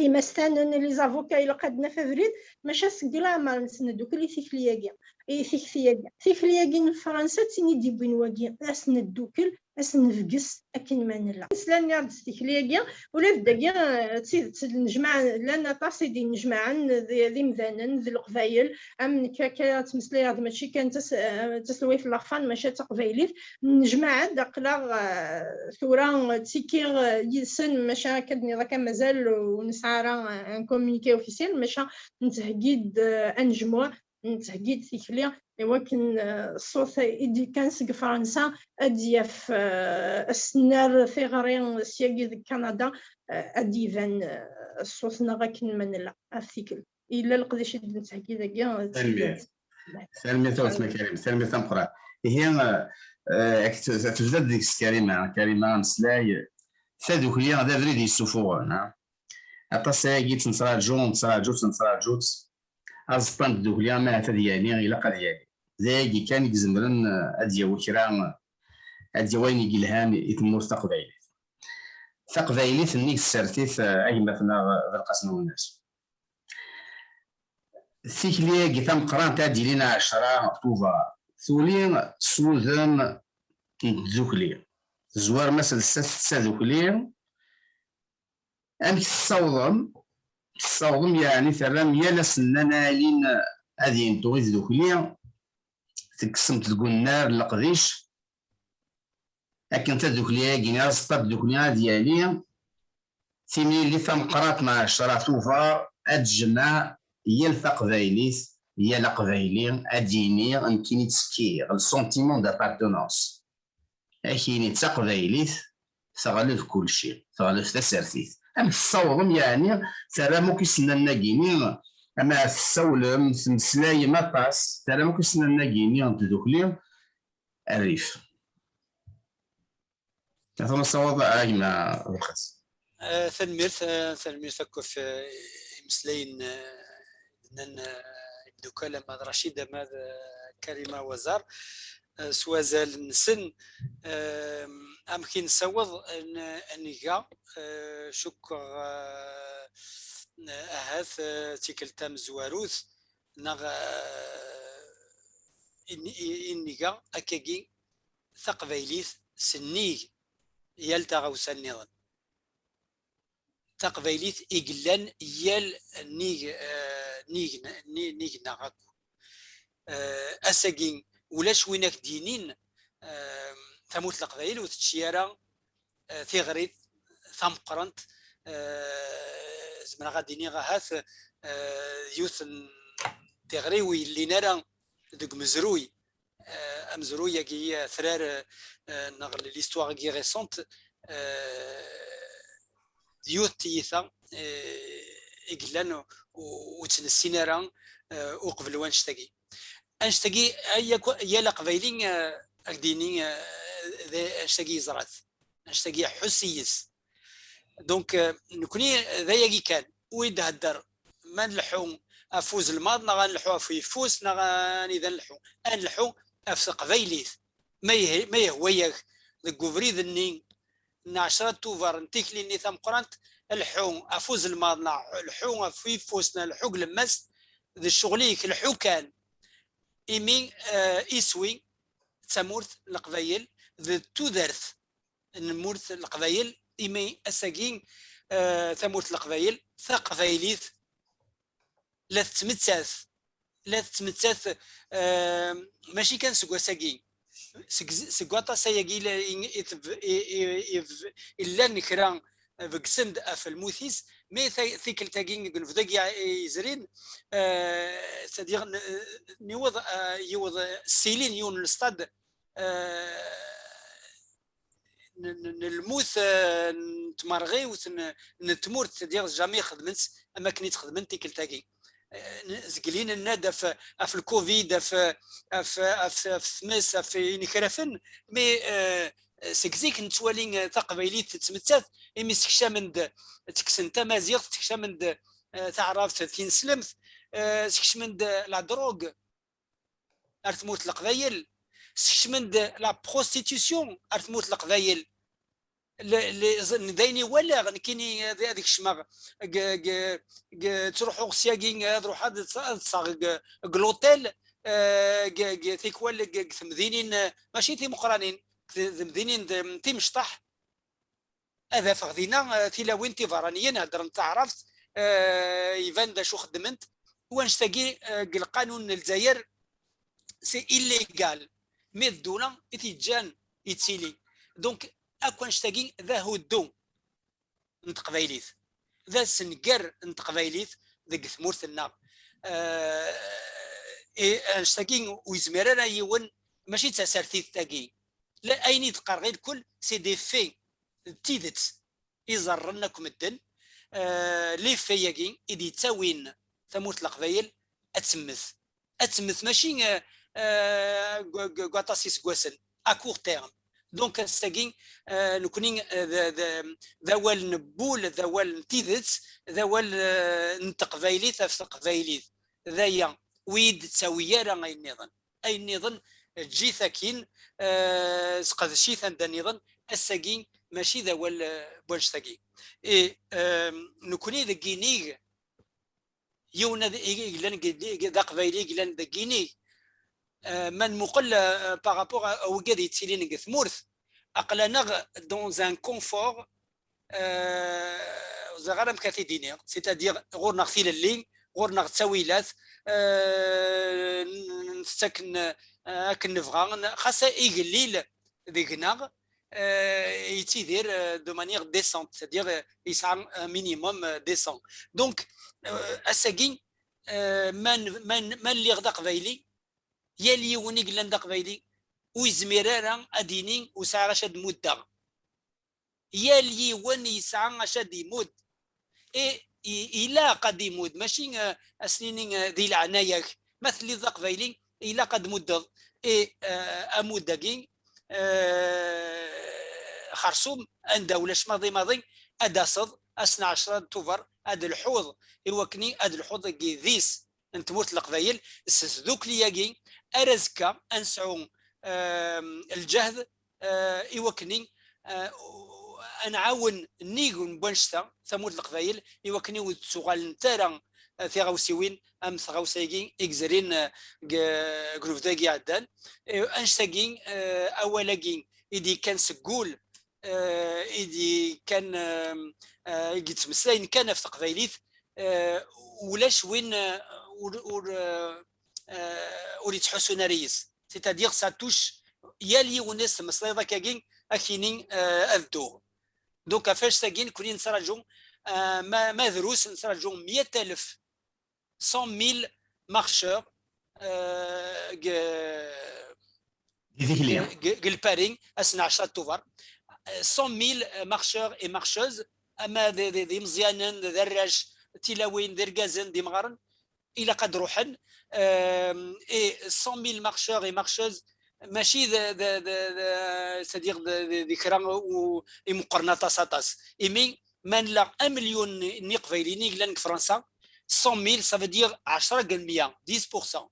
imastanen, les avocats, ilaq ad naf abrid, maca seg leɛmer-nsen neddukel i tikli-agi, i tikti-agi. Tikli-agi n Fransa d tin i d-yewwin wagi, ad s-neddukel, ad s-nebges akken ma nella. Slan-aɣ-d s tikli-agi, ula d dagi, eh, d tidet, nejmaɛ, llan aṭas i d-innejmaɛen d, d imdanen, d Leqbayel, am nekk akka ttmeslayeɣ-d, mačči kan d tas-, eh, d taselwayt n laxfan, maca d taqbaylit. Nnejmaɛen-d, aql-aɣ, eh, tura ttikkiɣ, eh, yid-sen, maca akka d-nniḍ akka mazal ur nesɛi ara un communiqué officiel, maca nettheggi-d, eh, anejmuɛ, nettheggi-d tikli i wakken, eh, ṣṣut i d-yekkan seg Fransa ad d-yaf, eh, asnar tiɣri syagi deg Kanada, eh, ad d-iban, eh, ṣṣut-nneɣ akken ma nella ɣef tikkelt. Yella leqdic i d-nettheggi dagi, eh, d Tanemmirt. Tanemmirt a weltma Karim, tanemmirt tameqqrant. Ihi, eh, eh, ak-, t- tebda-d deg-s Karima, Karima ameslay, tadukli d abrid yessufuɣen, ha? Aṭas ayagi tt-nettraǧu, nettraǧu-tt, nettraǧu-tt. Aẓeṭṭa n tdukli, ma ahat ad yali, ilaq ad yali. D ayagi kan i izemren, eh, ad d-yawi kra, ad d-yawi ayen i yelhan i tmurt taqbaylit. Taqbaylit nnig tsertit, eh, a gma-tneɣ, eh, Belqasem Wennas. Tikli-agi tameqqrant ad d-ilin ɛecra Tubeṛ, tuli s wudem n tdukli. Tezwarem aselset s tadukli. Amek tessawḍem? Tessawḍem, yeɛni terram yal asennan alin ad yentu i tdukli, tekksemt deg unnar n leqdic, akken tadukli-agi, aẓeṭṭa n tdukli ad yali, timlilit tameqqrant n ɛecra Tubeṛ ad tjemmeɛ yal taqbaylit, yal aqbayli ad d-yini nekkini ttekkiɣ, le sentiment d'appartenance. Ad k-yini d taqbaylit, teɣleb kulci, teɣleb tasertit. Amek tessawḍem, yeɛni terram akk isennanen-agi-ni, ama tessawlem, temmeslayem aṭas, terram akk isennanen-agi-ni n tdukli rrif. Atan nessaweḍ a gma Belqas. Eh, tanemmirt, eh, tanemmirt akk ɣef, eh, imeslayen, eh, d-nnan, eh, imeddukal ama d Racid ama d, eh, Karima Wazar, eh, s wazal-nsen, eh, amek i nessaweḍ n-, ad nga, eh, cukkeɣ, eh, ahat, eh, tikkelt tamezwarut, neɣ, eh, i n-, i, i nga akkagi taqbaylit sennig yal taɣawsa nniḍen. Taqbaylit i yellan yal nnig, eh, nnig, nnig, nnig-neɣ akk. Eh, ass-agi, ulac win ak-d-yinin, eh, tamurt n Leqbayel ur tečči ara, eh, tiɣri tameqqrant, eh, zemreɣ ad d-iniɣ ahat, eh, yiwet n tiɣri ur yellin ara deg umezruy, eh, amezruy-agi, eh, atrar, eh, neɣ l'histoire-agi récente, eh, d yiwet n tiyita, eh, i yellan u-, ur tt-nessin ara, eh, uqbel wannect-agi. Annect-agi, ay akk, yal aqbayli, eh, ad k-d-yini, eh, d annect-agi yeẓra-t. Annect-agi iḥuss yes. Donc, eh, nekni d ayagi kan, ur d-hedder ma nleḥḥu ɣef uzelmaḍ, neɣ ad nleḥḥu ɣef uyeffus, neɣ anida nleḥḥu. Ad nleḥḥu ɣef teqbaylit. Ma yeh-, ma yehwa-yak deg ubrid-nni n ɛecra Tubeṛ n tikli-nni tameqqrant, lḥu ɣef uzelmaḍ, neɣ lḥu ɣef uyeffus, neɣ lḥu deg lemmas, d ccɣel-ik, lḥu kan. Imi, eh, iswi d tamurt n Leqbayel, d tudert n tmurt n Leqbayel, imi ass-agi, eh, tamurt n Leqbayel taqbaylit la tettmettat, la tettmettat, eh, mačči kan seg wass-agi, seg, seg waṭas ayagi i, i, i, i, i llan kra begsen-d ɣef lmut-is, mais tikkelt-agi deg unebdu-agi yezrin, eh, c'est-à-dire, n-, niweḍ, eh, yiweḍ, eh, ssilin yiwen n lstad, eh, n, n, n lmut, eh, n tmerɣiwt, n, n tmurt, c'est-à-dire jamais xedmen-tt am akken i tt-xedmen tikkelt-agi. Eh, n-, zeglen nnad ɣef, ɣef lcovid, ɣef, ɣef, ɣef, ɣef tmes, ɣef inekrafen, mais, eh, seg zik nettwali, eh, taqbaylit tettmettat, imi sekcamen-d, ttekksen tamaziɣt, sekcamen-d, eh, taɛrabt tineslemt, eh, sekcamen-d la drogue ar tmurt n Leqbayel, sekcmen-d la prostitution ar tmurt n Leqbayel. Le, le, d ayen i walaɣ nekkini, ad, ad kecmeɣ, g, g, g, ttruḥuɣ syagi, ad ruḥeɣ ad ṭ-, ad ṭṭseɣ g, g l'hôtel, eh, g, g, tikwal g, g temdinin, eh, mačči timeqranin, g, g temdinin d, timecṭaḥ, ad afeɣ dinna, eh, tilawin tiberraniyin heddrent taɛrabt, eh, iban d acu xeddment. Wanect-agi, eh, deg lqanun n Lezzayer, c'est illégal. Mais d ddula i t-yeǧǧan yettili. Donc, akk wanect-agi d ahuddu n teqbaylit, d asenger n teqbaylit deg tmurt-nneɣ. Eh, eh, anect-agi ur yezmir ara yiwen, mačči d tasertit tagi. La, ayen i d-qqareɣ i lkul, c'est des faits, d tidet iẓerren akk medden. Eh, les faits-agi i d-yettawin tamurt n Leqbayel ad temmet. Ad temmet mačči, eh, eh, deg, deg, deg waṭas iseggasen, à court terme. Donc, ass-agi, eh, nekkni, eh, d, d, d awal n wul, d awal n tidet, d awal, eh, n teqbaylit ɣef teqbaylit. D aya, ur yi-d-ttawi ara ayen nniḍen. Ayen nniḍen, eǧǧ-it akkin, eh, seqdec-it anda nniḍen. Ass-agi, mačči d awal, eh, n wanect-agi. Et, eh, nekkni deg yinig, yiwen ad, i, i yellan deg, deg, d aqbayli i yellan deg yinig. Eh, ma nmuqel, eh, par rapport à, à wigad yettilin deg tmurt, aql-aneɣ dans un confort, eh, ur ẓriɣ ara amek ara t-id-iniɣ, c'est-à-dire ɣur-neɣ tilelli, ɣur-neɣ ttawilat, eh, n-, n-, ntett akken, eh, akken nebɣa, n-, xas igellil deg-neɣ, eh, yettidir, eh, de manière décente, c'est-à-dire, eh, yesɛa un minimum, eh, décent. Donc, eh, ass-agi, eh, ma n-, ma n-, ma lliɣ d aqbayli, yal yiwen i yellan d aqbayli, ur yezmir ara ad d-yini ur sɛiɣ acu ad muddeɣ. Yal yiwen yesɛa acu ad imudd. I, i, ilaq ad imudd, mačči, eh, ad s-nini, eh, di leɛnaya-k. Ma telliḍ d aqbayli, ilaq ad muddeḍ. I, eh, amudd-agi, eh, xersum, anda ulac maḍi maḍi, ad d-taseḍ, ass n ɛecra n Tubeṛ, ad d-lḥuḍ, i wakken ad d-lḥuḍ deg yidis n tmurt n Leqbayel, s tdukli-agi, ar azekka ad nesɛu, ehm, lǧehd, eh, i wakken, eh, ad nɛawen nnig n wanect-a tamurt n Leqbayel, i wakken ur d-ttuɣalent ara, eh, tiɣawsiwin am tɣawsa-agi i yezrin, eh, deg, deg unebdu-agi iɛeddan. Eh, annect-agi, eh, awal-agi i d-yekkan seg wul, eh, i d-yekkan, eh, eh, i yettmeslayen kan ɣef teqbaylit, eh, ulac win, eh, ur, ur, eh, eh, ur yettḥussun ara yis. C'est-à-dire, ça touche yal yiwen i s-temmeslayeḍ akkagi, ad k-yini, eh, ad dduɣ. Donc, ɣef wanect-agi, nekkni nettraǧu, eh, ma, ma drus, nettraǧu meyya alef, cent mille marcheurs, eh, deg, Di tikli. deg, deg Lpari, ass n ɛecra Tubeṛ. Eh, cent mille marcheurs et marcheuses, ama d, d, d imeẓyanen, d arrac, d tilawin, d irgazen, d imɣaren, ilaq ad ruḥen. Eh, et cent mille marcheurs et marcheuses, mačči d, d, d, d, c'est-à-dire d, d, d kra u, imeqqren aṭas, aṭas. Imi ma nella amelyun n, n Iqbayliyen i yellan deg Fransa, cent mille, ça veut dire ɛecra deg lmeyya, dix pour cent.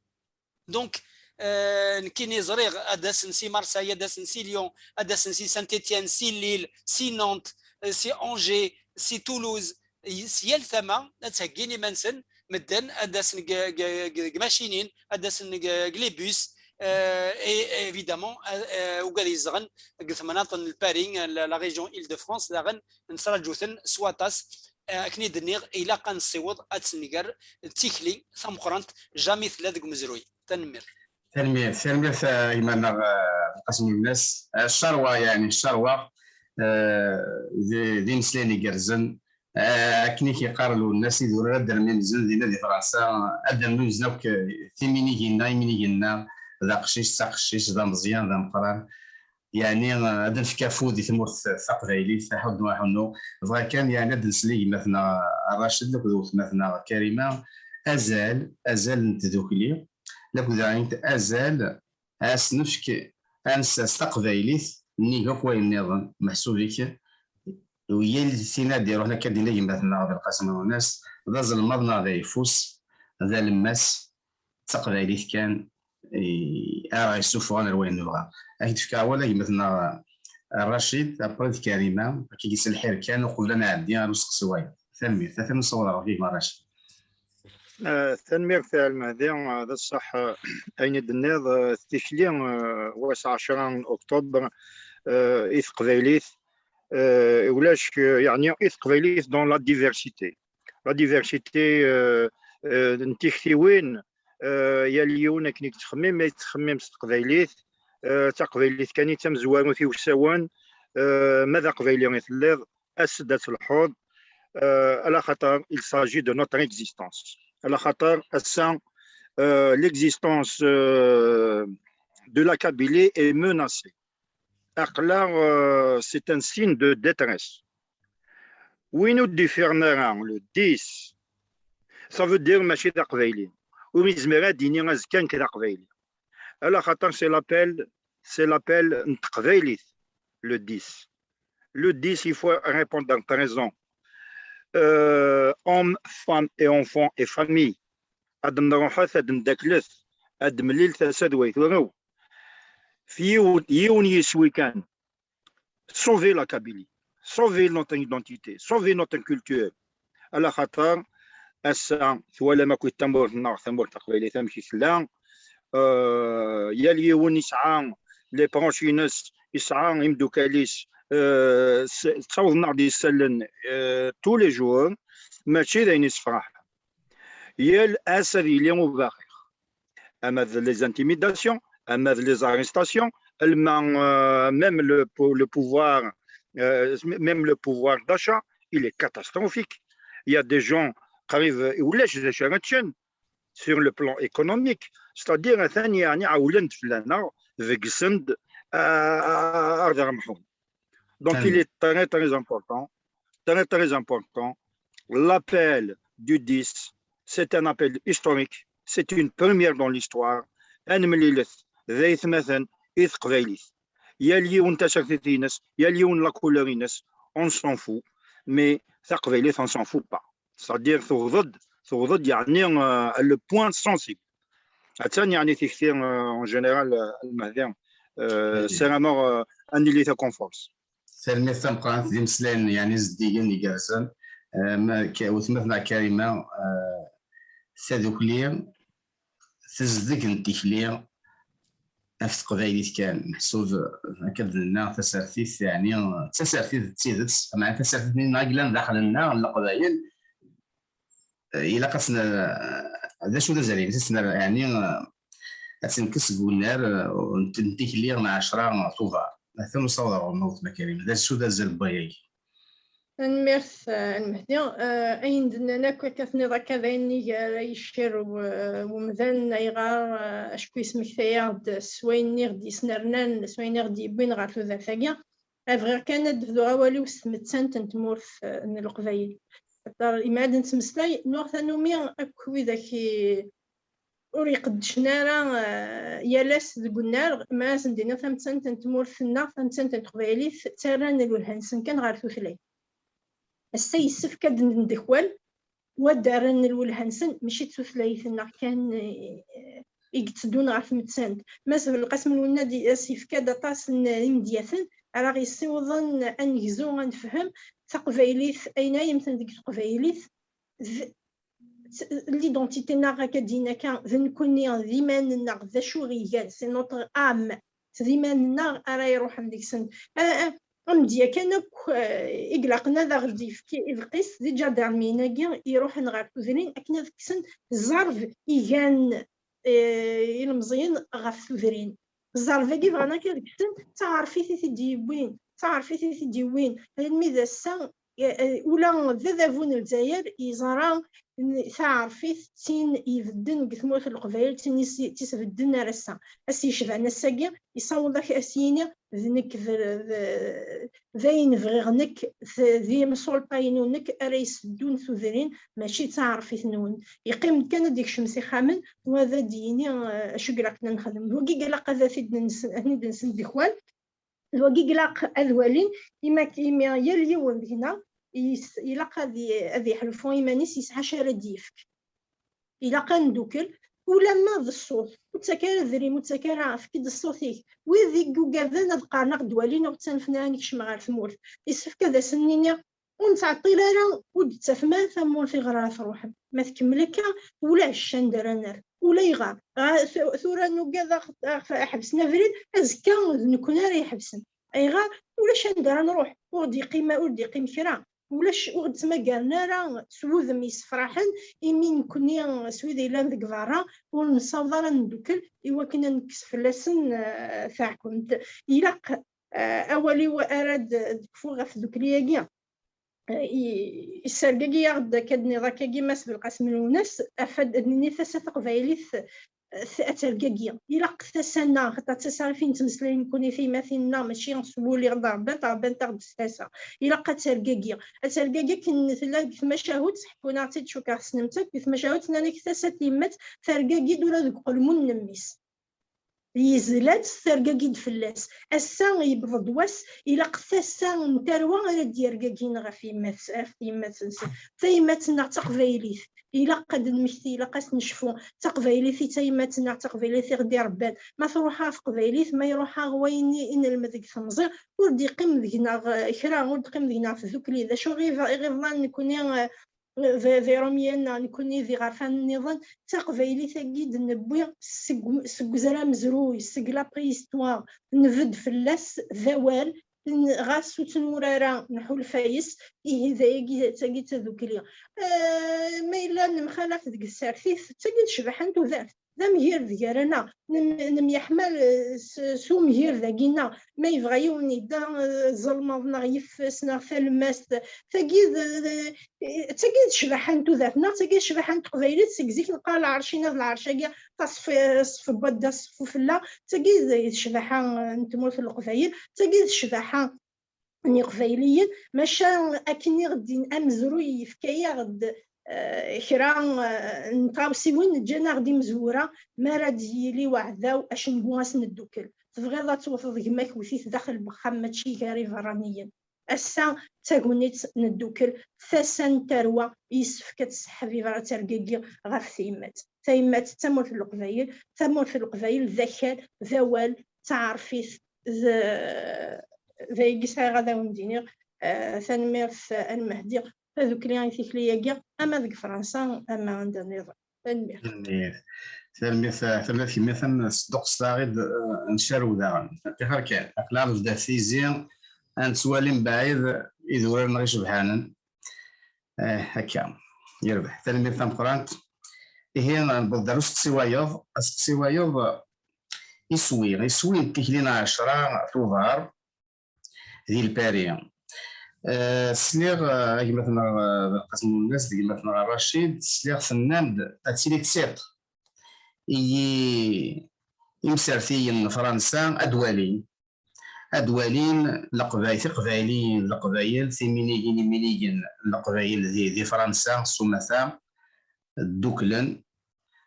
Donc, eh, nekkini ẓriɣ ad d-asen si Marseille, ad d-asen si Lyon, ad d-asen si Saint-Étienne, si Lille, si Nantes, eh, si Angers, si Toulouse, i-, si yal tama ad ttheggin iman-nsen, medden ad d-asen deg, deg, deg, deg tmacinin, ad d-asen deg, deg les bus, eh, et évidemment, eh, eh, ugad yezdeɣen deg temnaḍt n Lpari, la, la région Île-de-France, daɣen nettraǧu-ten s waṭas. eh, akken i d-nniɣ, ilaq ad nessiweḍ ad tenger d tikli tameqqrant, jamais tella deg umezruy. Tanemmirt. Tanemmirt, tanemmirt a gma-nneɣ, eh, Lqasem Lwennas. Eh, ccerwa, yeɛni ccerwa, eh, d d imeslayen igerrzen. Eh, akken i k-yeqqar Lwennas, idurar ad d-rmimzen dinna di Fransa, ad d-rmimzen akk, eh, timinigin-nneɣ, iminigin-nneɣ, d aqcic, d taqcict, d ameẓyan, d ameqqran. Yeɛni, eh, ad nefk afud i tmurt taqbaylit, aḥunnu aḥunnu. Bɣiɣ kan, yeɛni, ad nsel i gma-tneɣ Racid akked weltma-tneɣ Karima, azal, azal n tdukli, akked daɣen azal, ad as-nefk, ad nessers taqbaylit nnig akk wayen nniḍen, meḥsub-ik, u yal tin ad d-iruḥen akka d-inna gma-tneɣ Belqasem Lwennas, d azelmaḍ neɣ d ayeffus, d alemmas, d taqbaylit kan i ara ɣ-yessufɣen ar wayen nebɣa. Ad k-d-fkeɣ awal a gma-tneɣ Racid, après d Karima, akka i s lḥir kan, uqbel ad nɛeddi ar usteqsi wayeḍ. Tanemmirt, atan nessaweḍ ɣer gma Racid. Eh, tanemmirt a Lmehdi, eh, d ṣṣeḥ, eh, ayen i d-tenniḍ, eh, tikli, eh, wass ɛecra n octobre, eh, i teqbaylit, eh, ulac, eh, yeɛni i teqbaylit dans la diversité. La diversité, eh, eh, n tiktiwin, eh, yal yiwen akken i yettxemmim, ma yettxemmim s teqbaylit, eh, d taqbaylit kan i d tamezwarut i usawen, eh, ma d aqbayli i telliḍ, as-d ad telḥuḍ, eh, ala xaṭer il s'agit de notre existence. Ala xaṭer ass-a, eh, l'existence, eh, de la Kabylie est menacée. Aql-aɣ, eh, c'est un signe de détresse. Win ur d-ifiɣen ara le dix, ça veut dire mačči d aqbayli. Ur yezmir ad d-yini azekka nekk d aqbayli. Ala xaṭer c'est l'appel, c'est l'appel n teqbaylit, le dix. Le dix, il faut répondre présent. Euh, hommes, femmes et enfants et famille. Ad nruḥet, ad ndaklet, ad mlil tasa d way turew. F yiwen, yiwen yiswi kan. Sauver la Kabylie. Sauver notre identité. Sauver notre culture. Ala xaṭer ass-a twalam akk tamurt-nneɣ, tamurt taqbaylit amek i tella. Euh, yal yiwen yesɛa les proches-ines, yesɛa imeddukal-is, euh, s-, ttawḍen-aɣ-d isallen, euh, tous les jours, mačči d ayen yessefraḥen. Yal ass ad yili ubaxix. Ama d les intimidations, ama d les arrestations, alma, euh, même le pou-, le pouvoir, euh, même le pouvoir d'achat, il est catastrophique. Il y a des gens, qrib, ulac d acu ara ččen sur le plan économique. C'est-à-dire, atan, yeɛni, ɛewlen-d fell-aneɣ, begsen-d, euh, ar d remḥun. Donc, il est très, très important, très, très important. L'appel du dix, c'est un appel historique, c'est une première dans l'histoire. Ad nemlilet d aytmaten i teqbaylit. Yal yiwen tasertit-ines, yal yiwen la couleur-ines, on s'en fout. Mais taqbaylit, on s'en fout pas. C'est-à-dire, tewweḍ-d, tewweḍ-d, yeɛni, euh, le point sensible. Attan, yeɛni, tikti, euh, en général, euh, Lmehdi, euh, ssarameɣ, euh, ad nili takunfurt. Tanemmirt tameqqrant, d imeslayen, yeɛni, zeddigen, igerrzen. Eh, ma k-, weltma-tneɣ Karima, eh, tadukli tezdeg n tikli ɣef teqbaylit kan, meḥsub, eh, akka d-nenna, tasertit, yeɛni, d tasertit d tidet, meɛna tasertit-nni neɣ yellan daxel-nneɣ, n Leqbayel, eh, ilaq ad s-n-, d acu d azal-ines, ad s-n-, yeɛni, eh, ad tt-nekkes seg unnar, eh, n, n tikli n ɛecra Tubeṛ. Atan nessaweḍ ɣer weltma Karima. D acu d azal n wayagi? Tanemmirt, eh, a Lmehdi. Eh, ayen d-nnan akk akka tenniḍ akka d ayen nnig ara yeccer u-, eh, umdan, ayɣer, eh, acku yesmektay-aɣ-d s wayen i ɣ-d-yesnernan, s wayen i ɣ-d-yewwin ɣer tudert-agi. Eh, bɣiɣ kan ad d-bduɣ awal-iw s tmettant n tmurt, eh, n Leqbayel. Xaṭer imi ad nettmeslay, nuɣ tanumi akk widak i, ur iqeddcen ara, eh, yal ass deg unnar, ma ad sen-d-iniɣ tamettant n tmurt-nneɣ, tamettant n teqbaylit, ttarran lwelha-nsen kan ɣer tutlayt. Ass-a yessefk ad d-ndekwal, u ad d-rren lwelha-nsen, mačči d tutlayt-nneɣ kan, eh, i yetteddun ɣer tmettant. Mass Belqasem Lwennas as-yefka-d aṭas n yimedyaten ara ɣ-yessiwḍen ad negzu, ad nefhem taqbaylit, ayen ay yemmten deg teqbaylit, d, d, l'identité-nneɣ, akka d-yenna akka, d nekkni, d iman-nneɣ, d acu ɣ-igan, c'est notre âme, d iman-nneɣ ara iruḥen deg-sen. Ah, ah, amedya kan akk i ilaqen ad aɣ-d-yefk idqis d iǧadarmiyen-agi iruḥen ɣer tudrin akken ad kksen ẓẓerb igan ilmeẓyen ɣef tudrin. Ẓẓerb-agi bɣan akka ad kksen d taɛerfit i t-id-yewwin, d taɛerfit i t-id-yewwin almi d ass-a. Ula d adabu n Lezzayer yeẓra taɛerfit d tin ibedden deg tmurt n Leqbayel, d tin is-, tt-isbedden ar ass-a. Ass yecban ass-agi, yessaweḍ ak-, ad s-yini d nekk d, d, d ayen bɣiɣ nekk, d, d imsulṭa-inu nekk ara yesseddun tudrin, mačči d taɛerfit-nwen. Yeqqim-d kan ad d-ikcem s ixxamen, wa ad d-yini, eh, acu i ilaq ad nexdem. D wagi i ilaq ad t-id-nsen-, ad t-id-nsen d ikwal. D wagi i ilaq ad walin, imi k-, imi yal yiwen deg-neɣ is-, ilaq ad i-, ad iḥulfu iman-is yesɛa acu ara d-yefk. Ilaq ad neddukel, ulamma d ṣṣut. Ur ttak ara adrim, ur ttak ara, efk-d ṣṣut-ik. Wid i yugaden ad qqaren ad ɣ-d-walin, ur ttanfen ara ad nekcem ɣer tmurt. Yessefk ad asen-nini, ur nettɛeṭṭil ara, ur d-tettafem ara tamurt iɣer ara truḥem. Ma tkemmel akka, ulac anda ara nerr. Ulayɣer. Ɣa-, tu-, tura nugad ad ɣ-, ad ɣ-, ḥebsen abrid, azekka d nekkni ara iḥebsen. Ayɣer? Ulac anda ara nruḥ. Ur d-yeqqim, ur d-yeqqim kra. Ulac, ur d-ttmagaren ara s wudem yessefraḥen, imi nekkni s wid yellan deg berra ur nessaweḍ ara ad neddukel i wakken ad nekkes fell-asen, eh, taɛkemt. Ilaq, eh, awal-iw ara d-, d-kfuɣ ɣef tdukli-agi. Eh, i-, issergagi-aɣ-d akka d-nniḍ akkagi Mass Belqasem Lwennas, afad ad nini tasa taqbaylit, eh, ad tergagi. Ilaq tasa-nneɣ, xaṭer d tasa ɣef i nettmeslay nekkni tiymatin-nneɣ, mačči s wul i ɣ-d-ṛebbant, ṛebbant-aɣ-d s tasa. Ilaq ad tergagi. Ad tergagi akken tella deg tmacahut, ḥekkun-aɣ-tt-id, cukkeɣ tessnem-tt akk, deg tmacahut nnan-ak tasa n tyemmat tergagi-d ula deg uqelmun n mmi-s. Yezla-tt, tergagi-d fell-as. Ass-a yewweḍ-d wass, ilaq tasa n tarwa ara d-yergagin ɣef yemmat-, ɣef tyemmat-nsen. Tayemmat-nneɣ d taqbaylit. Ilaq ad d-nmekti, ilaq ad s-necfu. D taqbaylit i d tayemmat-nneɣ, d taqbaylit i ɣ-d-iṛebban. Ma truḥ-aɣ teqbaylit, ma iruḥ-aɣ wayen i, i nelmed deg temẓi, ur d-yeqqim deg-neɣ, eh, kra, ur d-teqqim deg-neɣ tdukli. D acu i ɣ-, i ɣ-iḍlan nekkni, eh, d, d Irumyen neɣ nekkni d iɣerfan nniḍen, d taqbaylit-agi i d-newwi seg, seg uzal amezruy, seg la préhistoire, nbedd fell-as d awal, n-, ɣas ur tt-nura ara, nḥulfa yes, ihi d ayagi, d tagi d tadukli. Eh, ma yella nemxalaf deg tsertit, d tagi d ccbaḥa n tudert. D amgired gar-aneɣ, nem-, nemyeḥmal, eh, s, s umgired-agi-nneɣ. Ma yebɣa yiwen yedda, eh, ẓelmeḍ neɣ yeffes neɣ talemmast, tagi d, d, eh, tagi d ccbaḥa n tudert-nneɣ, tagi d ccbaḥa n teqbaylit, seg zik neqqar lɛerc-ina d lɛerc-agi, taṣf-, ṣṣef n wadda, ṣṣef ufella, tagi d, d ccbaḥa, eh, n tmurt n Leqbayel, tagi d ccbaḥa n Yiqbayliyen, maca akken i ɣ-d-in-, amezruy yefka-yaɣ-d, eh, kra, eh, n tɣawsiwin, ǧǧan-aɣ-d imezwura, mi ara d-yili uɛdaw, acengu ad s-neddukel. Tebɣiḍ ad tewteḍ gma-k, wet-it daxel n wexxam, mačči gar iberraniyen. Ass-a d tagnit n ddukel, tasa n tarwa, yessefk ad tseḥbib ara tergagi ɣef tyemmat. Tayemmat d tamurt n Leqbayel, tamurt n Leqbayel d akal, d awal, d taɛerfit, d, d ayagi sɛiɣ ad awen-d-iniɣ. Eh, tanemmirt a Lmehdi, tadukli i tikli-agi, ama deg Fransa, ama anda nniḍen. Tanemmirt. Tanemmirt. Tanemmirt, tanemmirt kemmi, tanemmirt s ddeqs-a i d, eh, ncerrew daɣen. Tixer kan, aql-aɣ nebda tizi, ad nettwali mebɛid idurar-nneɣ icebḥanen. Eh, akka. Yerbeḥ. Tanemmirt tameqqrant. Ihi, newweḍ-d ar usteqsi wayeḍ. Asteqsi wayeḍ, iswi. Iswi n tikli n ɛecra Tubeṛ di Lpari. Eh, sliɣ, eh, a gma-tneɣ, eh, Belqasem Lwennas, d gma-tneɣ Racid, sliɣ tennam-d ad tili d tiṭ i yi-, imsertiyen n Fransa ad walin, ad walin Leqbay-, Tiqbayliyin n Leqbayel, timinigin, iminigen n Leqbayel di, di Fransa s umata, dduklen,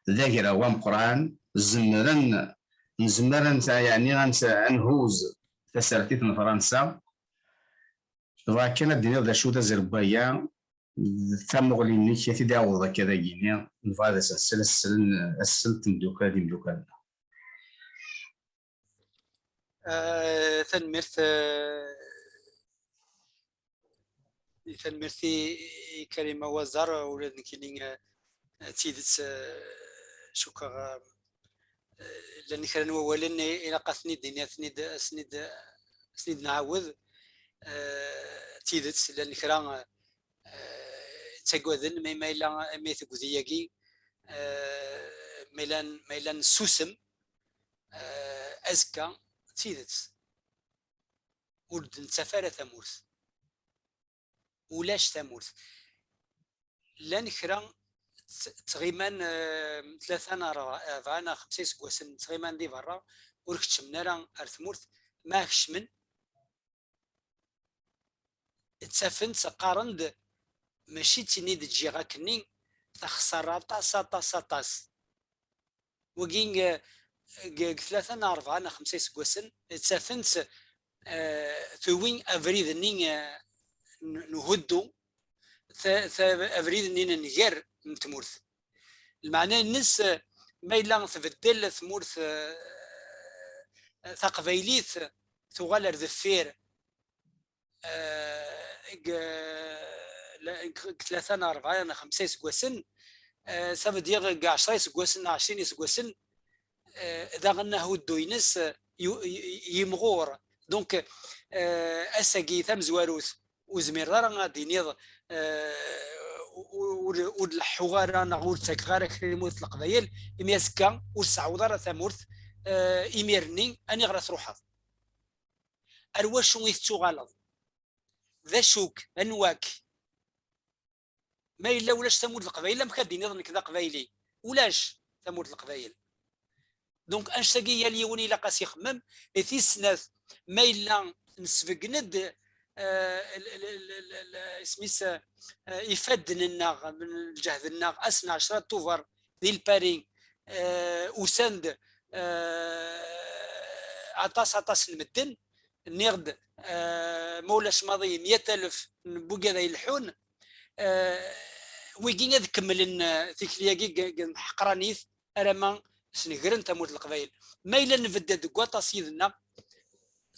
d agraw ameqqran, zemren, nezmer ad nta-, yeɛni ad nta-, ad nhuz tasertit n Fransa. Bɣiɣ kan ad d-iniɣ d acu d azal n waya, d tamuɣli-nnek i t-id-iɛawdeḍ akka dagini, nebɣa ad as-nsel, ad slen, ad slen temdukal d imdukal-nneɣ. Eh, tanemmirt, eh, tanemmirt i, i Karima Wazer, ula d nekkini, eh, d tidet, eh, cukkeɣ, eh, llan kra n wawalen i, ilaq ad ten-id-ini, ad ten-id, ad ten-id, ad ten-id-nɛawed. eh, d tidet, llan kra, eh, ttagaden, ma, ma yella, ma tegdi-agi, eh, ma yella, ma yella nessusem, eh, azekka, d tidet, ur d-nettaf ara tamurt. Ulac tamurt. Llan kra tt-, ttɣiman, eh, tlata neɣ rebɛa, rebɛa neɣ xemsa iseggasen ttɣiman di berra, ur keččmen ara ar tmurt. Ma kecmen, ttafen-tt, qqaren-d, mačči d tin i d-ǧǧiɣ akkenni, texṣer aṭas, aṭas, aṭas. Wagi, eh, deg, deg tlata neɣ rebɛa neɣ xemsa iseggasen, ttafen-tt, eh, tuwi abrid-nni, eh, n, n uhuddu, ta-, ta-, abrid-nni n nnger n tmurt. Lmeɛna-nnes, eh, ma yella tbeddel tmurt, eh, taqbaylit, tuɣal ar deffir, eh, deg, la-, deg tlata neɣ rebɛa neɣ xemsa iseggasen, eh, ça veut dire deg ɛecra iseggasen neɣ ɛecrin iseggasen, eh, daɣen ahuddu-ines, eh, yu-, y-, y-, yimɣur. Donc, eh, ass-agi tamezwarut, ur zmireḍ ara ad d-tiniḍ, eh, ur, ur, ur leḥḥuɣ ara neɣ ur ttakeɣ ara kra i lmut n Leqbayel, imi azekka ur tseɛweḍ ara tamurt, eh, imir-nni aniɣer ad truḥeḍ? Ar wacu i tettuɣaleḍ? D acu-k? Anwa-k? Ma yella ulac tamurt n Leqbayel, amek ad d-tiniḍ nekk d Aqbayli? Ulac tamurt n Leqbayel. Donc, annect-agi yal yiwen ilaq ad s-ixemmem. I tis snat, ma yella nesbeggen-d, eh, l-, l-, l-, l-, l-, isem-is, eh, ifadden-nneɣ, lǧehd-nneɣ, ass n ɛecra Tubeṛ di Lpari, eh, usan-d, eh, aṭas, aṭas n medden, nniɣ-d, eh, ma ulac maḍi meyya alef n wigad ay ileḥḥun, eh, wigi ad kemmlen, eh, tikli-agi g-, g-, ḥeqranit, alamma snegren tamurt n Leqbayel. Ma yella nbedd deg waṭas yid-nneɣ,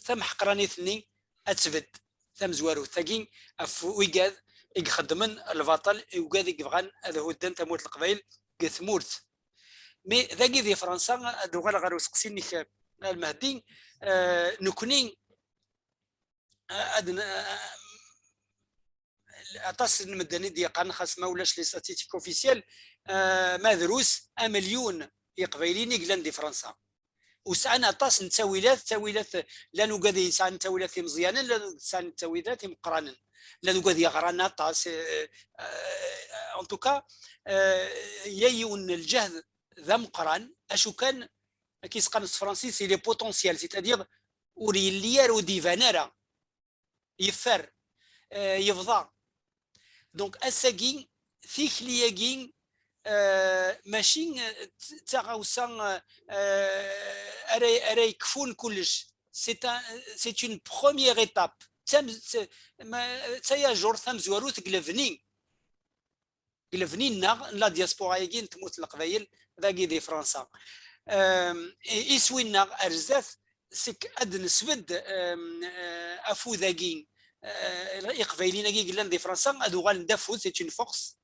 tamḥeqranit-nni ad tbedd tamezwarut-agi ɣef wigad i ixeddmen lbaṭel, i wigad i yebɣan ad hudden tamurt n Leqbayel deg tmurt. Mi dagi di Fransa, ad uɣaleɣ ɣer useqsi-nnek, a Lmehdi, eh, nekni, eh, ad n-, eh, aṭas n medden i d-yeqqaren, xas ma ulac les statistiques officielles, eh, ma drus amelyun Iqbayliyen i yellan di Fransa. U sɛan aṭas n ttawilat, ttawilat, llan ugad yesɛan ttawilat imeẓyanen, llan ugad yesɛan ttawilat imeqqranen, llan ugad yeɣran aṭas, eh, eh, en tout cas, eh, ya yiwen n lǧehd d ameqqran, acu kan, akken i s-qqaren s tefransist, il est potentiel, c'est-à-dire ur yelli ara, ur d-iban ara, yeffer, eh, yebḍa. Donc, ass-agi, tikli-agi, eh, mačči, eh, d, d taɣawsa, eh, ara, ara yekfun kullec. C'est un, c'est une première étape. D tam-, d, ma-, d tayajurt tamezwarut deg lebni, deg lebni-nneɣ n la diaspora-agi n tmurt n Leqbayel, dagi di Fransa. Em, i-, iswi-nneɣ ar zdat, seg ad nesbedd, em, eh, afud-agi, eh, Iqbayliyen-agi yellan di Fransa, ad uɣalen d afud, c'est une force.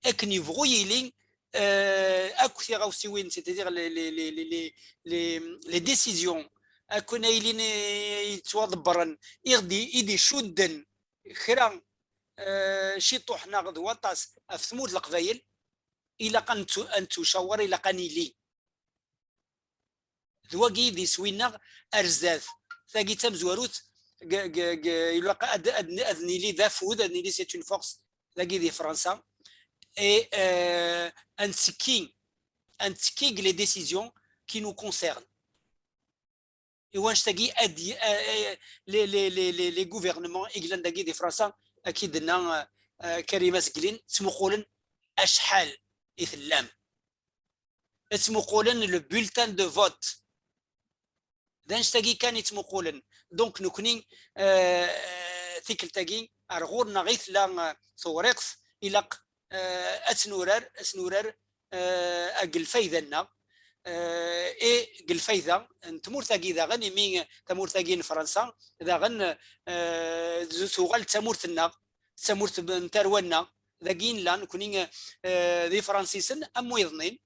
Akken yebɣu yili, eh, akk tiɣawsiwin, c'est-à-dire les, les, les, les, les, les, les décisions, akken ay ilin, eh, yettwaḍebbren, i ɣ-d-, i d-icudden kra, eh, ciṭuḥ neɣ d waṭas ɣef tmurt n Leqbayel, ilaq ad nettu-, ad nettucawar, ilaq ad nili. D wagi i d iswi-nneɣ ar zdat. Tagi d tamezwarut, g-, g-, g-, ilaq ad, ad, ad nili d afud, ad nili c'est une force, dagi di Fransa. Et, euh, ad nettekki, ad nettekki deg les décisions qui nous concernent. I wanect-agi ad y-, a-, a-, les, les, les, les, les gouvernements i yellan dagi di Fransa, akka i d-tenna, euh, Karima Zeglin, ttmuqulen acḥal i tellam. Ttmuqulen le bulletin de vote. D anect-agi kan i ttmuqulen. Donc, nekni, euh, tikkelt-agi, ar ɣur-neɣ i tella, euh, tewriqt, ilaq, euh, ad tt-nurar, ad tt-nurar, euh, deg lfayda-nneɣ, euh, i deg lfayda n tmurt-agi daɣen, imi tamurt-agi n Fransa, daɣen, euh, tuɣal d tamurt-nneɣ, d tamurt n tarwa-nneɣ, dagi i nella, nekni, euh, d Ifransisen am wiḍnin.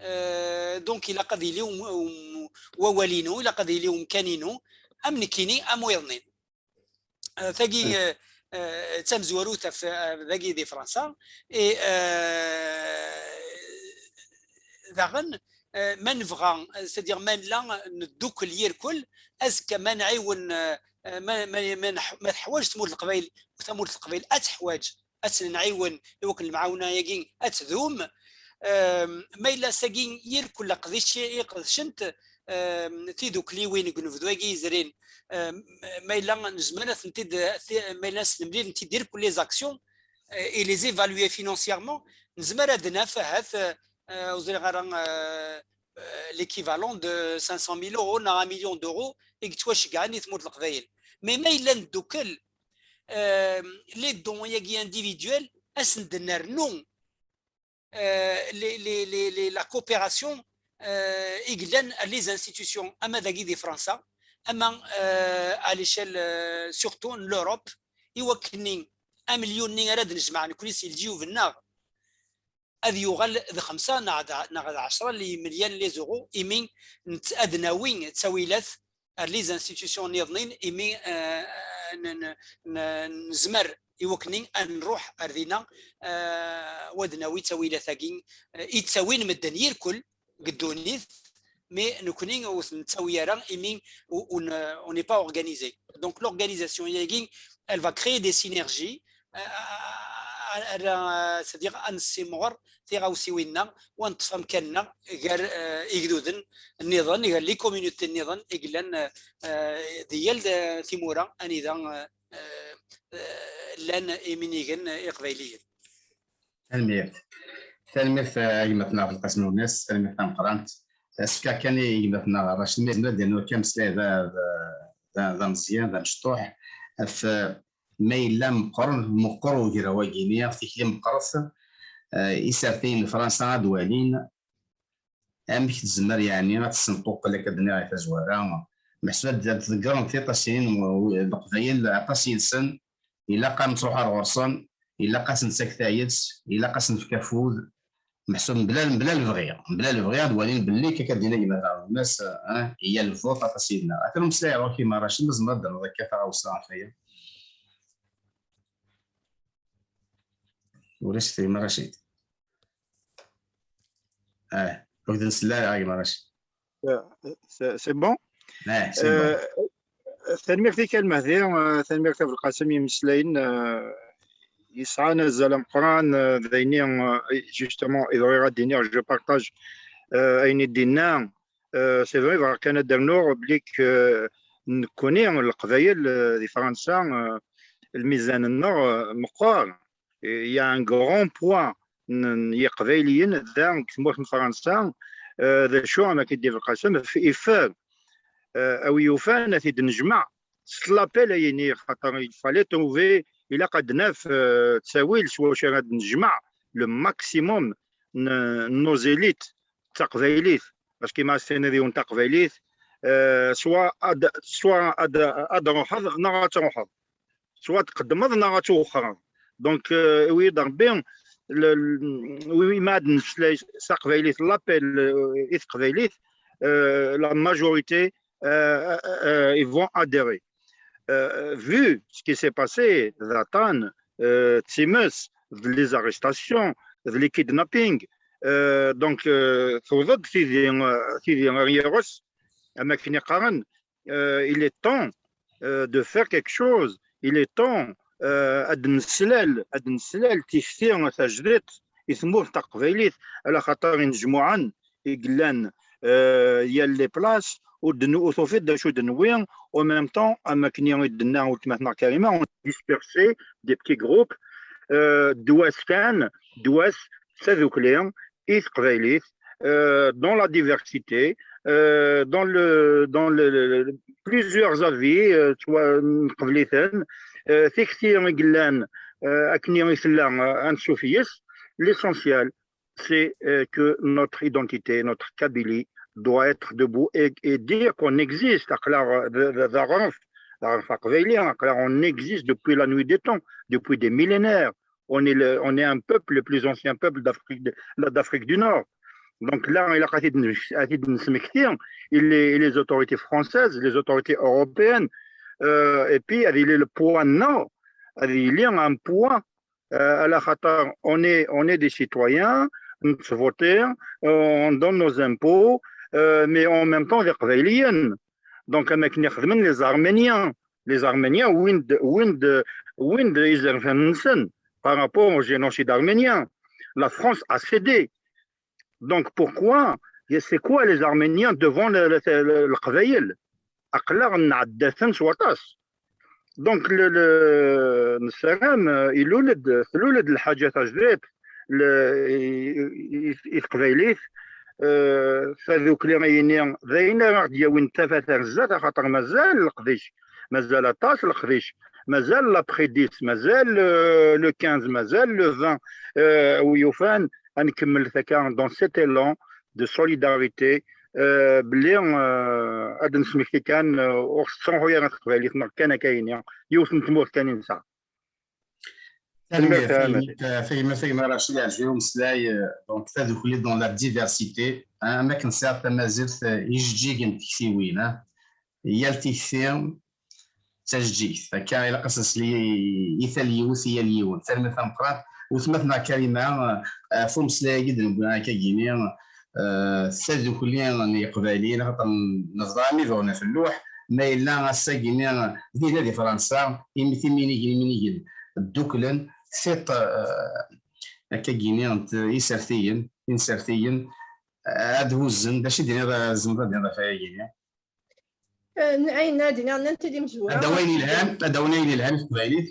Euh, donc, ilaq ad yili um-, um-, wawal-inu, ilaq ad yili umkan-inu, am nekkini, am wiḍnin. Euh, tagi, euh, euh, d tamezwarut ɣef, euh, dagi di Fransa. Et, euh, daɣen, euh, ma nebɣa, c'est-à-dire ma nella neddukel yirkul, azekka ma nɛiwen, euh, euh, ma, ma, ma, neḥ- ma teḥwaǧ tmurt n Leqbayel, tamurt n Leqbayel ad teḥwaǧ ad tt-nɛiwen i wakken lemɛawna-agi ad tdum. Euh, ma yella sagi yirkul aqdic i qedcent, euh, tidukliwin deg unebdu-agi yezrin, euh, ma yella nezmer ad tent-id, ti- ma yella s nemlil tent-id irkul les actions, euh, et les évaluer financièrement, nezmer ad naf ahat, euh, ur ẓriɣ ara, euh, euh, l'équivalent de cinq cent mille euros neɣ un million d'euros i yettwaceggɛen i tmurt n Leqbayel. Mais ma yella neddukel, euh, les dons-agi individuels, ad sen-d-nernu, euh, les, les, les, les, la coopération, euh, i yellan ar les institutions, ama dagi di Fransa, ama, euh, à l'échelle, euh, surtout n l'Europe, i wakken-nni amelyun-nni ara d-nejmeɛ nekni si leǧyub-nneɣ, ad yuɣal d xemsa neɣ d, neɣ d ɛecra n yimelyan les euros, imi nett- ad nawi ttawilat ar les institutions nniḍnin, imi, euh, n- n- n- nezmer i wakken ad nruḥ ar dinna, euh, u ad nawi ttawilat-agi, euh, i ttawin medden yirkul deg ddunit, mais nekni ur t-nettawi ara, imi on n'est pas organisé. Donc l'organisation-agi, elle va créer des synergies, euh, c'est-à-dire ad nessimɣer tiɣawsiwin-nneɣ, u ad neṭṭef amkan-nneɣ gar, euh, igduden nniḍen, gar les communautés nniḍen i yellan, euh, di yal, euh, timura anida, euh, euh, llan iminigen iqbayliyen. Tanemmirt. Tanemmirt, eh, a gma-tneɣ Belqasem Lwennas, tanemmirt tameqqrant. Asefk-a kan i gma-tneɣ Racid, ma yezmer ad d-yernu akka ameslay d, d, d, d ameẓyan, d amecṭuḥ, ɣef, eh, ma yella meqqren, meqqer ugraw-agi-nni, ɣef tikli meqqret, eh, isertiyen n Fransa ad walin, amek tezmer yeɛni ad tessenṭuqel, akka d-nniɣ i tazwara, meḥsub ad, ad tḍeggren tiṭ-, aṭas-inin n Leqbayel, aṭas yid-sen ilaq ad nettruḥ ar ɣur-sen, ilaq ad sen-nessaked tayet, ilaq ad sen-nefk afud, meḥsub mebla, mebla lebɣi, mebla lebɣi ad walin belli akka, akka d-yenna gma-tneɣ Lwennas, eh, il y a le vote, aṭas yid-neɣ. Atan umeslay ɣur-k a gma Racid, ma tzemreḍ ad d-ternuḍ akka taɣawsa ɣef waya. Ulac a gma Racid. Ah, ur k-d-nsell ara a gma Racid. C'est c'est bon. Ah, c'est bon. Euh, Tanemmirt-ik a Lmehdi, euh, tanemmirt a Belqasem, imeslayen, euh, yesɛan azal ameqqran, euh, d ayenni, euh, justement, i bɣiɣ ad d-iniɣ, je partage, euh, ayen i d-inna. Euh, c'est vrai, bɣiɣ kan ad d-rnuɣ belli k, euh, nekkni, Leqbayel, euh, di Fransa, euh, lmizan-nneɣ, euh, meqqer. Il y a un grand poids n, n Yiqbayliyen da deg tmurt n Fransa, euh, d acu, am akken i d-yenna Belqasem, f-, iffer, euh, a wi yufan ad t-id-nejmeɛ s l'appel-ayini, xaṭer il fallait trouver, ilaq ad naf, euh, ttawil s wacu ara d-nejmeɛ le maximum n, n nos élites d taqbaylit, parce que ma as-tiniḍ yiwen taqbaylit, euh, soit ad, soit ad, ad truḥeḍ neɣ ad truḥeḍ. Soit tqeddmeḍ neɣ ad twexxreḍ. Donc, euh, oui, Rebbi, le, le, oui, oui, ma ad neslay s taqbaylit, l'appel, euh, i teqbaylit, euh, la majorité, euh, euh, euh, ils vont adhérer. Euh, vu ce qui s'est passé, d aṭṭan, euh, d times, d les arrestations, d les kidnappings, euh, donc, euh, tewweḍ-d tidi, euh, tidi ar yiɣes, am akken i qqaren, euh, il est temps, euh, de faire quelque chose, il est temps, euh, ad neslal, ad neslal tikti tajdidt i tmurt taqbaylit, ala xaṭer inejmuɛen i yellan, euh, yal les places, ur d-, ur tufiḍ d acu d-nwi, en même temps, am akken i d-tenna weltma-tneɣ Karima, on est dispersé, des petits groupes, euh, d wass kan, d wass tadukli i teqbaylit, euh, dans la diversité, euh, dans le, dans le, le, le, plusieurs avis, euh, tu vois, euh, tikti i yellan, euh, akken i tella, euh, ansuf yes, l'essentiel, c'est, euh, que notre identité, notre Kabylie, doit être debout et, et dire qu'on existe. Aql-aɣ d, d, d aɣref, d aɣref aqbayli, aql-aɣ, on existe depuis la nuit des temps, depuis des millénaires. On est le, on est un peuple, le plus ancien peuple d'Afrique, de, d'Afrique du Nord. Donc là, il a, et les, et les autorités françaises, les autorités européennes, euh, et puis ad yili le poids-nneɣ, ad yili un poids, euh, ala xaṭer on est, on est des citoyens, nettvoter, euh, on donne nos impôts, euh, mais en même temps d iqbayliyen. Donc am akken i xedmen les Arméniens. Les Arméniens wwin-d, wwin-d, wwin-d izerfan-nsen par rapport au génocide arménien. La France a cédé. Donc pourquoi, c'est quoi les Arméniens devant le, le, le, Leqbayel? Aql-aɣ nɛedda-ten s waṭas. Donc le, le, nessaram, euh, ilul-d, tlul-d lḥaǧa tajdidt, le, i, i, i teqbaylit, euh, tadukli, ayenni d ayen ara ɣ-d-yawin tafat ar zdat, axaṭer mazal leqdic, mazal aṭas leqdic, mazal l'après dix, mazal, euh, le quinze, mazal le vingt, euh, wi yufan ad nkemmel taka dans cet élan de solidarité, euh, belli, euh, ad d-nesmekti kan, euh, ur tettruḥu ara teqbaylit-nneɣ kan akka-yini, yiwet n tmurt kan i nesɛa. Tanemmirt, tanemmirt, tanemmirt, tanemmirt a Racid, yeɛjeb-iyi umeslay, euh, donc tadukli dans la diversité, hein, am akken tesɛiḍ tamazirt, euh, ijeǧǧigen n tektiwin, hein. Yal tikti d tajeǧǧigt. Akka ilaq ad s-nesli i, i tal yiwet, i yal yiwen. Tanemmirt tameqqrant. Weltma-tneɣ Karima, eh, ɣef umeslay-agi d-newwi akka-gini, eh, tadukli n Yiqbayliyen, axaṭer nebḍa am iduɣen ɣef lluḥ, ma yella ass-agi-ni dinna di Fransa, imi timinigen, iminigen dduklen, tiṭ, eh, akka-gini n t-, isertiyen, insertiyen, eh, ad huzzen, d acu i d-tiniḍ, eh, tzemreḍ ad d-tiniḍ ɣef wayagi-ni? Eh, n-, ayen ara d-iniɣ, nnan-t-id imezwura. Ad d-awin ayen yelhan, ad d-awin ayen yelhan deg teqbaylit.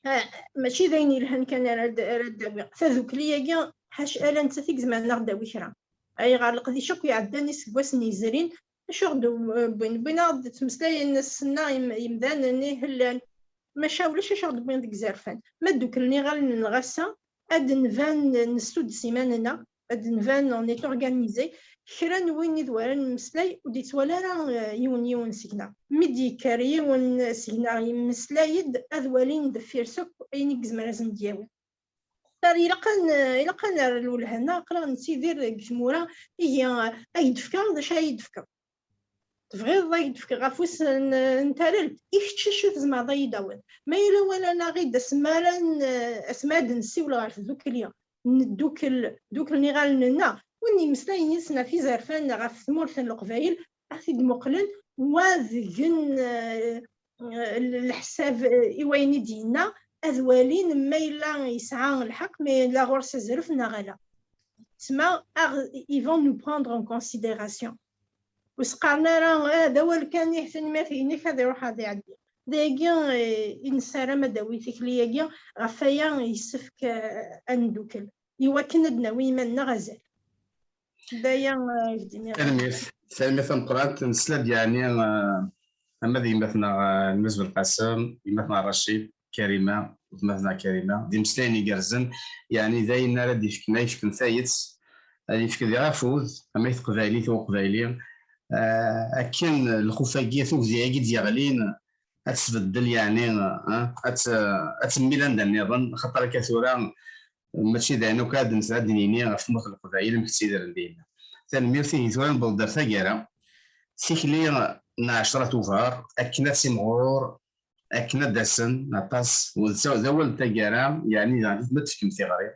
Eh, mačči d ayen yelhan kan ara d-, ara d-awiɣ. Tadukli-agi, ḥaca ala nettat i izemren ad aɣ-d-tawi kra. Ayɣer leqdic akk iɛeddan iseggasen yezrin, acu aɣ-d-wwin? Wwin-aɣ-d ttmeslayen ass-nna im-, imdanen ihellan. Maca ulac acu aɣ-d-wwin deg izerfan. Ma dduklen iɣallen-nneɣ ass-a, ad d-nban nessuddes iman-nneɣ, ad d-nban on est organisé, kra n win i d wara nemmeslay ur d-ittwali ara, eh, yiwen yiwen seg-neɣ. Mi d-yekker yiwen seg-neɣ yemmeslay-d, ad walin deffir-s akk ayen i yezmer ad sen-d-yawi. Tar ilaq ad n-, ilaq ad nerr lwelha-nneɣ, aql-aɣ nettidir deg tmura, ihi, ad yi-d-tefkeḍ, d acu ara yi-d-tefkeḍ? Tebɣiḍ ad yi-d-tefkeḍ afus n, n tarelt? I kečč acu tzemreḍ ad yi-d-tawiḍ? Ma yella wala neɣ-id asmi ara n-, asmi ara d-nessiwel ɣer tdukli, neddukel, duklen iɣallen-nneɣ, win yemmeslayen yid-sen ɣef izerfan, ɣef tmurt n Leqbayel, ad t-id-muqlen, wa deg n, eh, eh, leḥsab, eh, i wayen i d-yenna, ad walin ma yella yesɛa lḥeqq, ma yella ɣur-s azref neɣ ala. Tma, aɣ-, ils vont nous prendre en considération. Ur s-qqaren ara, "Ah, d awal kan, ih, tanemmirt-inek, ad iruḥ ad iɛeddi." Dagi, eh, i nessaram ad d-tawi tikli-agi, ɣef waya yessefk, eh, ad neddukel, i wakken ad d-nawi iman-nneɣ azal. D aya, eh, i k-d-iniɣ. Tanemmirt, tanemmirt tameqqrant. Nesla-d, yeɛni, eh, ama d yemma-tneɣ, eh, Lmuz Belqasem, yemma-tneɣ Racid, Karima, weltma-tneɣ Karima, d imeslayen igerrzen, yeɛni d ayen ara d-ifken, ad ifken tayet, ad ifken diɣ afud, ama i teqbaylit u uqbayli, eh, akken lxuf-agi, tugdi-agi d-yeɣlin, ad tesbeddel, yeɛni, eh, ad t-, ad temmil anda nniḍen, axaṭer akka tura, mačči d ayen akk ad nesɛa ad d-nini ɣef tmurt n Leqbayel amek ttidiren dinna. Tanemmirt, ihi tura newweḍ-d ar taggara. Tikli n ɛecra Tubeṛ, akken ad timɣur, akken ad d-asen aṭas, u d, d awal n taggara, yeɛni daɣen ma d-tefkem tiɣri,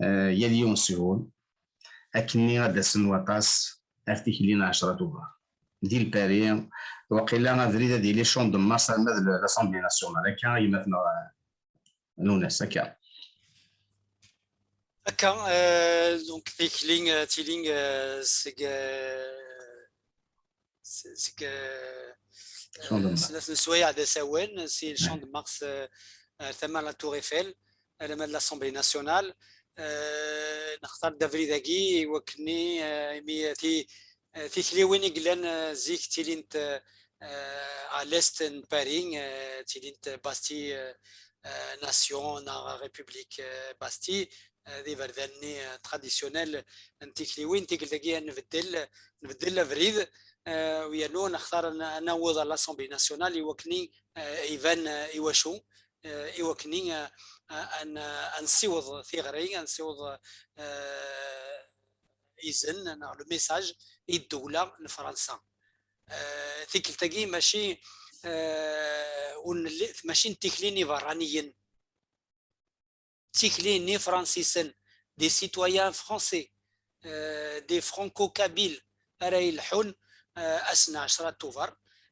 eh, yal yiwen s-ihun, akkenni ad d-asen waṭas ar tikli n ɛecra Tubeṛ. Di Lpari, waqila abrid ad yili Champ de Mars arma d l-, l'Assemblée nationale. Akka, yemma-tneɣ, eh, Nunas, akka. Akka, euh, donc, tikli, euh, tilin, euh, seg, euh, s-, seg, euh, Champ de Mars. Snat n sswayeɛ d asawen, si le Champ de Mars, euh, ar tama la Tour Eiffel, alamma d l'Assemblée nationale, euh, nextar-d abrid-agi, i wakken-nni, euh, imi, euh, ti-, euh, tikliwin i yellan, euh, zik ttilint, euh, euh, à l'est n Paris, euh, ttilint Bastille, euh, euh, Nation neɣ République, euh, Bastille, euh, d iberdan-nni, euh, traditionnel n tikliwin, tikkelt-agi ad nbeddel, nbeddel abrid, euh, u yernu nextar ad n-, ad naweḍ à l'Assemblée nationale i wakken, euh, iban, euh, i wacu, euh, i wakken, euh, euh, ad n-, ad nessiweḍ tiɣri, ad nessiweḍ, euh, izen neɣ le message i ddewla n Fransa. Euh, tikkelt-agi mačči, eh, ur nelli, mačči n tikli n iberraniyen, d tikli n ifransisen, des citoyens français, eh, des franco-kabyles ara yelḥun, eh, ass n ɛecra Tubeṛ.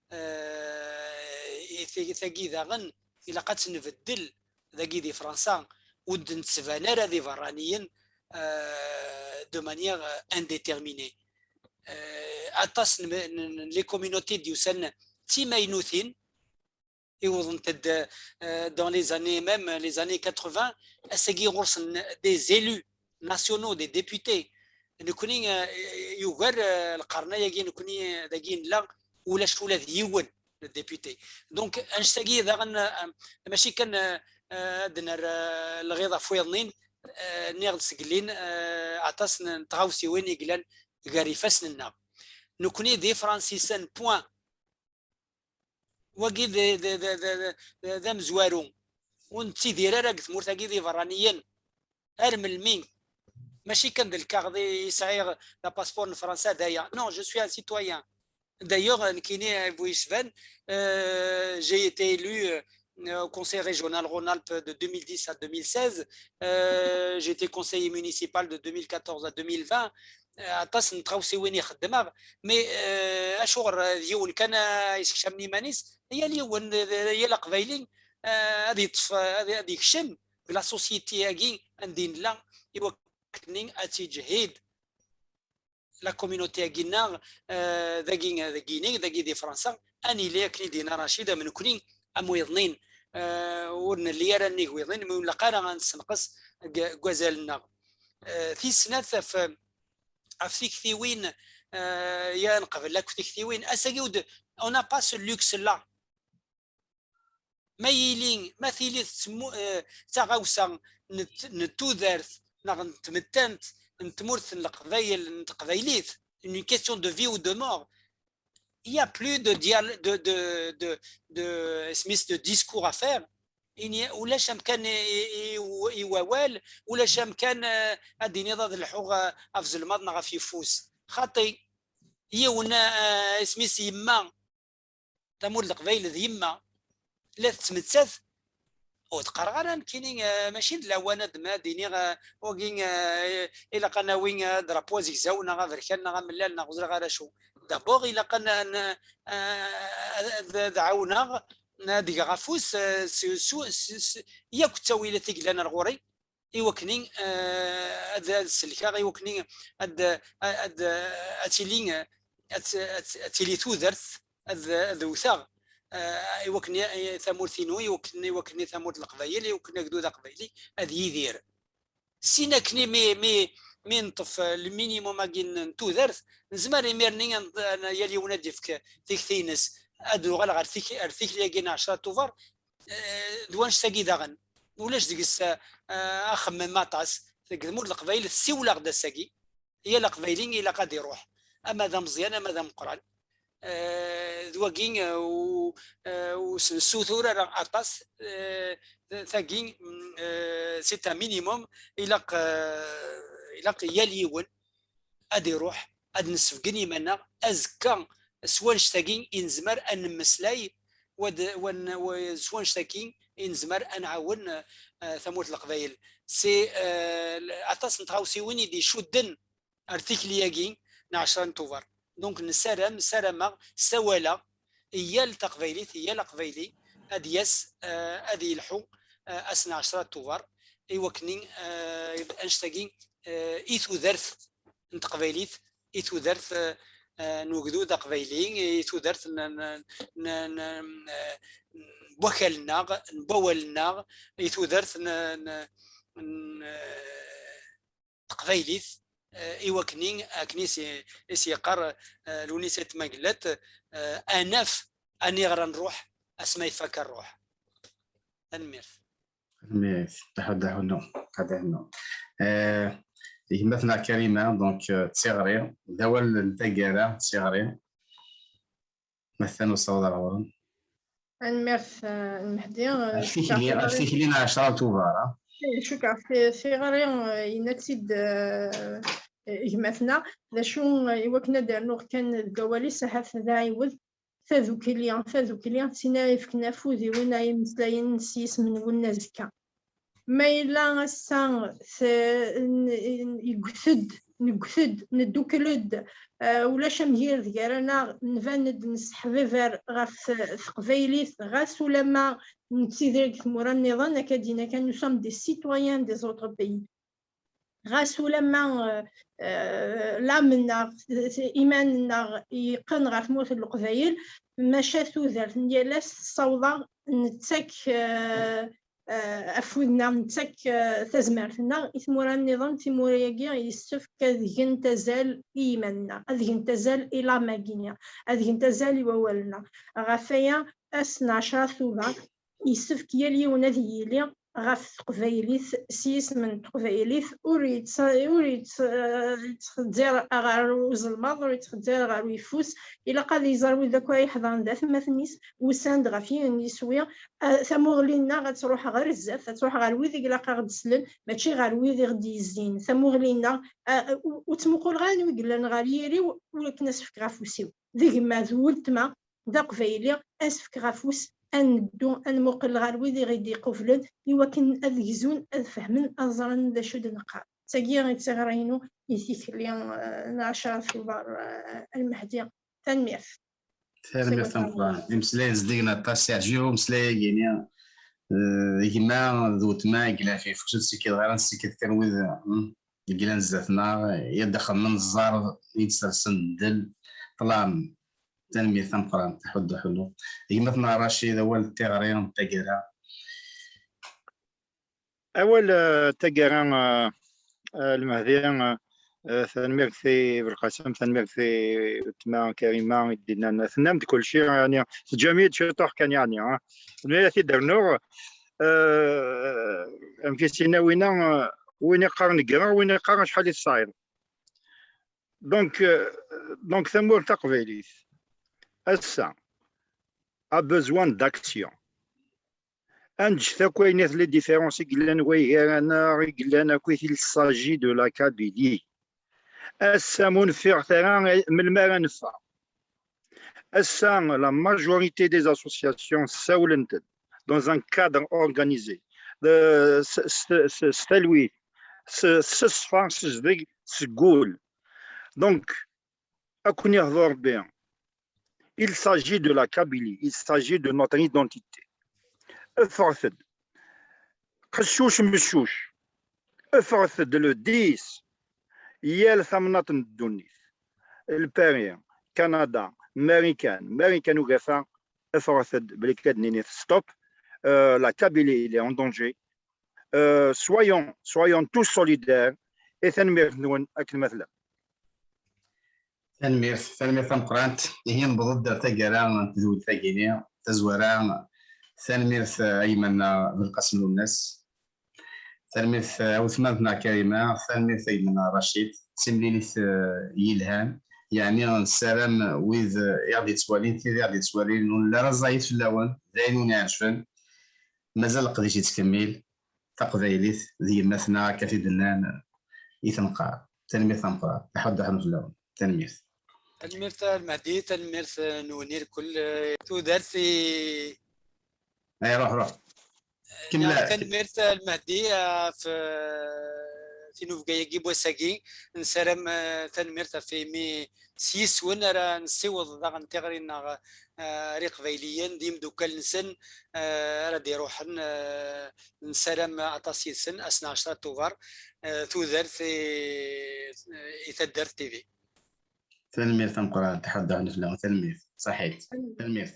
Eh, i ti-, tagi daɣen ilaq ad tt-nbeddel dagi di Fransa, ur d-nettban ara d iberraniyen, eh, de manière, eh, indéterminée. Eh, aṭas n, n, n les communautés d-yusan d timaynutin, iwḍent-d, eh, dans les années, même les années quatre-vingts, ass-agi ɣur-sen des élus nationaux, des députés. Nekni, eh, yugar, eh, lqern-agi nekni, eh, dagi nella, ulac ula d yiwen n député. Donc, annect-agi daɣen, eh, mačči kan, eh, eh, ad nerr, eh, lɣiḍ ɣef wiḍnin, eh, nniɣ-d seg llin, eh, aṭas n, n tɣawsiwin i yellan gar ifassen-nneɣ. Nekni d ifransisen, point. Wagi d, d, d, d, d, d amezwaru. Ur nettidir ara deg tmurt-agi d iberraniyen. Ar melmi? Mačči kan d lkaɣeḍ i sɛiɣ, la passeport n Fransa, d aya. Non, je suis un citoyen. D'ailleurs, nekkini, bu yecban, euh, j'ai été élu, euh, au Conseil régional Rhône-Alpes de deux mille dix à deux mille seize. Euh, j'ai été conseiller municipal de deux mille quatorze à deux mille vingt. Euh, aṭas n tɣawsiwin i xeddmeɣ, mais, euh, acuɣer d yiwen kan, euh, yessekcamen iman-is? Yal yiwen, d, d, yal aqbayli, euh, ad yeṭṭef, ad, ad yekcem deg la société-agi anda i nella, i wakken ad tiǧhid la communauté-agi-nneɣ, euh, dagi, dagini, dagi di Fransa, ad nili akken i d-yenna Racid, am nekni, am wiḍnin, euh, ur nelli ara nnig wiḍnin, mi ur nlaq ara ad nessenqes deg, deg wazal-nneɣ. Euh, tis snat ɣef, ɣef tiktiwin, euh, ya nqbel akk tiktiwin, ass-agi ur d-, on n'a pas ce luxe-là. Ma yili, ma tili tettmu-, eh, d taɣawsa n t-, n tudert neɣ n tmettant n tmurt n Leqbayel, n teqbaylit, une question de vie ou de mort, il y a plus de dial-, de, de, de, de, isem-is, de discours à faire. Il n'y a, ulac amkan i, i, i, i wawal, ulac amkan, eh, ad d-iniḍ ad lḥuɣ, eh, ɣef zelmaḍ neɣ ɣef yeffus. Xaṭi, yiwen, eh, isem-is yemma, tamurt n Leqbayel d yemma, la tettmettat. Ur d-qqareɣ ara nekkini, eh, mačči d lawan ad ma ad iniɣ, eh, wagi, eh, ilaq ad nawi, eh, drapeau azegzaw neɣ aberkan neɣ amellal neɣ ur ẓriɣ ara acu. D'abord, ilaq ad n-, ad n-, eh, ad, ad ɛawneɣ, ad geɣ afus, eh, s, s, s, s, yakk ttawilat i yellan ar ɣur-i, i wakken, eh, ad, ad sellkeɣ, i wakken ad, ad, ad tili, ad, ad, ad tili tudert, ad, ad wteɣ, eh, i wakken i, i tamurt-inu, i wakken, i wakken i tamurt n Leqbayel, i wakken agdud aqbayli ad yidir. Sin akken mi, mi, mi neṭṭef, eh, le minimum-agi n, n tudert, nezmer imir-nni ad, ad, yal yiwen ad d-yefk tikti-ines, ad nuɣal ɣer tik-, ar tikli-agi n ɛecra Tubeṛ, eh, d wanect-agi daɣen. Ulac deg-s, eh, axemmem aṭas. Deg tmurt n Leqbayel, ssiwleɣ-d ass-agi. Yal aqbayli ilaq ad iruḥ. Ama d ameẓyan, ama d ameqqran. Eh, d wagi, eh, u-, eh, ur s-nessutur ara aṭas, eh, tagi, mm, eh, c'est un minimum. Ilaq, eh, ilaq yal yiwen ad iruḥ, ad nessebgen iman-nneɣ, azekka s wanect-agi i nezmer ad nemmeslay, wa d, wa n-, wa, s wanect-agi i nezmer ad nɛawen, eh, tamurt n Leqbayel. C'est, eh, aṭas n tɣawsiwin i d-icudden ar tikli-agi n ɛecra n Tubeṛ. Donc, nessaram, ssarameɣ, ssawaleɣ i yal taqbaylit, i yal aqbayli, ad yas, eh, ad yelḥu, eh, ass n ɛecra Tubeṛ, i wakken, eh, annect-agi, eh, i tudert n teqbaylit, i tudert, eh, eh, n ugdud aqbayli, i tudert n, n, n, n, n, n wakal-nneɣ, n wawal-nneɣ, i tudert n, n, n, eh, teqbaylit, eh, i wakken, akken i s-, i s-yeqqar, eh, Lewnis Ayt Mengellat, eh, ad naf aniɣer ad nruḥ asmi ay tfak rruḥ. Tanemmirt. Tanemmirt. Ḥedd ḥunnu. Ḥedd ḥunnu. Eh, gma-tneɣ Karima, donc, eh, d tiɣri, d awal n taggara, d tiɣri. Ma ttan usawaḍ ar ɣur-m. Tanemmirt, eh, Mehdi. Eh, ar tikli, ar tikli n ɛecra Tubeṛ, ah. Eh, cukkeɣ ti-, tiɣri, eh, yenna-tt-id, eh, gma-tneɣ. D acu, eh, i wakken ad d-rnuɣ kan deg wawal-is, ahat d aɛiwed. tadukli, tadukli, d tin ara yefken afud i win ara yemeslayen s yisem-nwen azekka. Ma yella ass-a yegget-d, negget-d, neddukel-d, eh, ulac amgired gar-aneɣ, nban-d, nesseḥbiber ɣef teqbaylit, ɣas ulamma nettidir deg tmura nniḍen, akka d-yenna kan, nous sommes des citoyens des autres pays. Ɣas ulamma, eh, eh, l'âme-nneɣ, iman-nneɣ yeqqen ɣer tmurt n Leqbayel, maca tudert n yal ass tessaweḍ-aɣ, nettak, eh, eh, afud-nneɣ, nettak, eh, tazmert-nneɣ i tmura nniḍen. Timura-agi yessefk ad gent azal i yiman-nneɣ, ad gent azal i l'âme-agi-nni, ad gent azal i wawal-nneɣ. Ɣef waya, ass n ɛecra Tubeṛ, yessefk yal yiwen ad yili ɣef teqbaylit, s yisem n teqbaylit, ur yett-, ur yett-, yettxezzir ɣer uzelmaḍ, ur yettxezzir ɣer uyeffus. Ilaq ad iẓer wid akk ara iḥeḍren d atmaten-is, usan-d ɣef yiwen n yiswi. Eh, tamuɣli-nneɣ ad truḥ ɣer zdat, ad truḥ ɣer wid i ilaq ad ɣ-d-slen, mačči ɣer wid i ɣ-d-yezzin. Tamuɣli-nneɣ, eh, ur, ur ttmuquleɣ ara anwa i yellan ɣer yiri-w, ur akken ad s-fkeɣ afus-iw. D gma, d weltma, d aqbayli, ad s-fkeɣ afus, ad neddu, ad nmuqel ɣer wid i ɣ-d-iqublen, i wakken ad gzun, ad fehmen, ad ẓren d acu d-neqqar. D tagi i d tiɣri-inu i tikli, eh, n ɛecra Tubeṛ, eh, a Lmehdi. Tanemmirt. Tanemmirt tameqqrant. Imeslayen zeddigen aṭas, yeɛjeb-iyi umeslay-agi-ni. Eh, gma d weltma i yellan ɣef uyeffus, ur ttekkiḍ ara, nessikked kan wid, hmm, i yellan zdat-neɣ, i ad d-axeddmen ẓẓerb, i d-sersen ddel, ṭṭlam. Tanemmirt tameqqrant, aḥuddu ḥullu. Gma-tneɣ Racid, awal n tiɣri n taggara. Awal, eh, taggara, eh, eh, Lmehdi, eh, eh, tanemmirt i Belqasem, tanemmirt i weltma Karima i d-yennan. Tennam-d kulci, yeɛni, teǧǧam-iyi-d ciṭuḥ kan, yeɛni, ah. Nniɣ ad t-id-rnuɣ, eh, amek i s-yenna winna, eh, win iqqaren ggreɣ, win iqqaren acḥal i tesɛiḍ. Donc, euh, donc, tamurt taqbaylit ass-a a besoin d'action. Ad neǧǧet akk ayen at les différences i yellan way gar-aneɣ, i yellan akkit, il s'agit de la Kabylie. Ass-a, ma ur neffiɣet ara, melmi ara neffeɣ? Ass-a, la majorité des associations ssawlent-d dans un cadre organisé, de, s, s, s, s talwit, s, s ṣṣfa, s zzedg, s wul. Donc, ad ken-ihḍu Rebbi. Il s'agit de la Kabylie, il s'agit de notre identité. Ffɣet-d. Qeccuc meccuc. Ffɣet-d le dix. Yal tamnaḍt n ddunit. Le Paris, Canada, Marikan, Marikan ugafa, ffɣet-d, belli ad d-ninit stop. Euh, la Kabylie, il est en danger. Euh, soyons, soyons tous solidaires. Et tanemmirt-nwen akken ma tellam. Tanemmirt, tanemmirt tameqqrant. Ihi newweḍ-d ar taggara n tedwilt-agi-ni, tazwara, tanemmirt, eh, a gma-nneɣ Belqasem Lwennas. Tanemmirt, eh, a weltma-tneɣ Karima, tanemmirt a gma-nneɣ Racid. D timlilit, eh, yelhan. Yeɛni nessaram wid, eh, i ɣ-d-yettwalin, tid i ɣ-d-yettwalin, ur nelli ara ẓẓayit fell-awen, d ayen ur nɛeǧben. Mazal leqdic yettkemmil, taqbaylit d yemma-tneɣ akka i d-nnan i tenqar. Tanemmirt tameqqrant, aḥuddu ḥunn fell-awen. Tanemmirt. Tanemmirt a Lmehdi, tanemmirt, eh, nwen irkel, eh, tudert i Ay, ruḥ, ruḥ. Kemmel. Neɣ tanemmirt a Lmehdi, eh, ɣef, eh, tinubga-agi n wass-agi. Nessaram, eh, tanemmirt ɣef imi s yis-wen ara nessiweḍ daɣen tiɣri-nneɣ, eh, ar Iqbayliyen d yimdukkal-nsen, eh, ara d-iruḥen, eh, nessaram aṭas yid-sen, ass n ɛecra Tubeṛ, eh, tudert i, i Taddart T V. Tanemmirt tameqqrant, ḥuddu ḥunn fell-awen, tanemmirt, ṣaḥit, tanemmirt.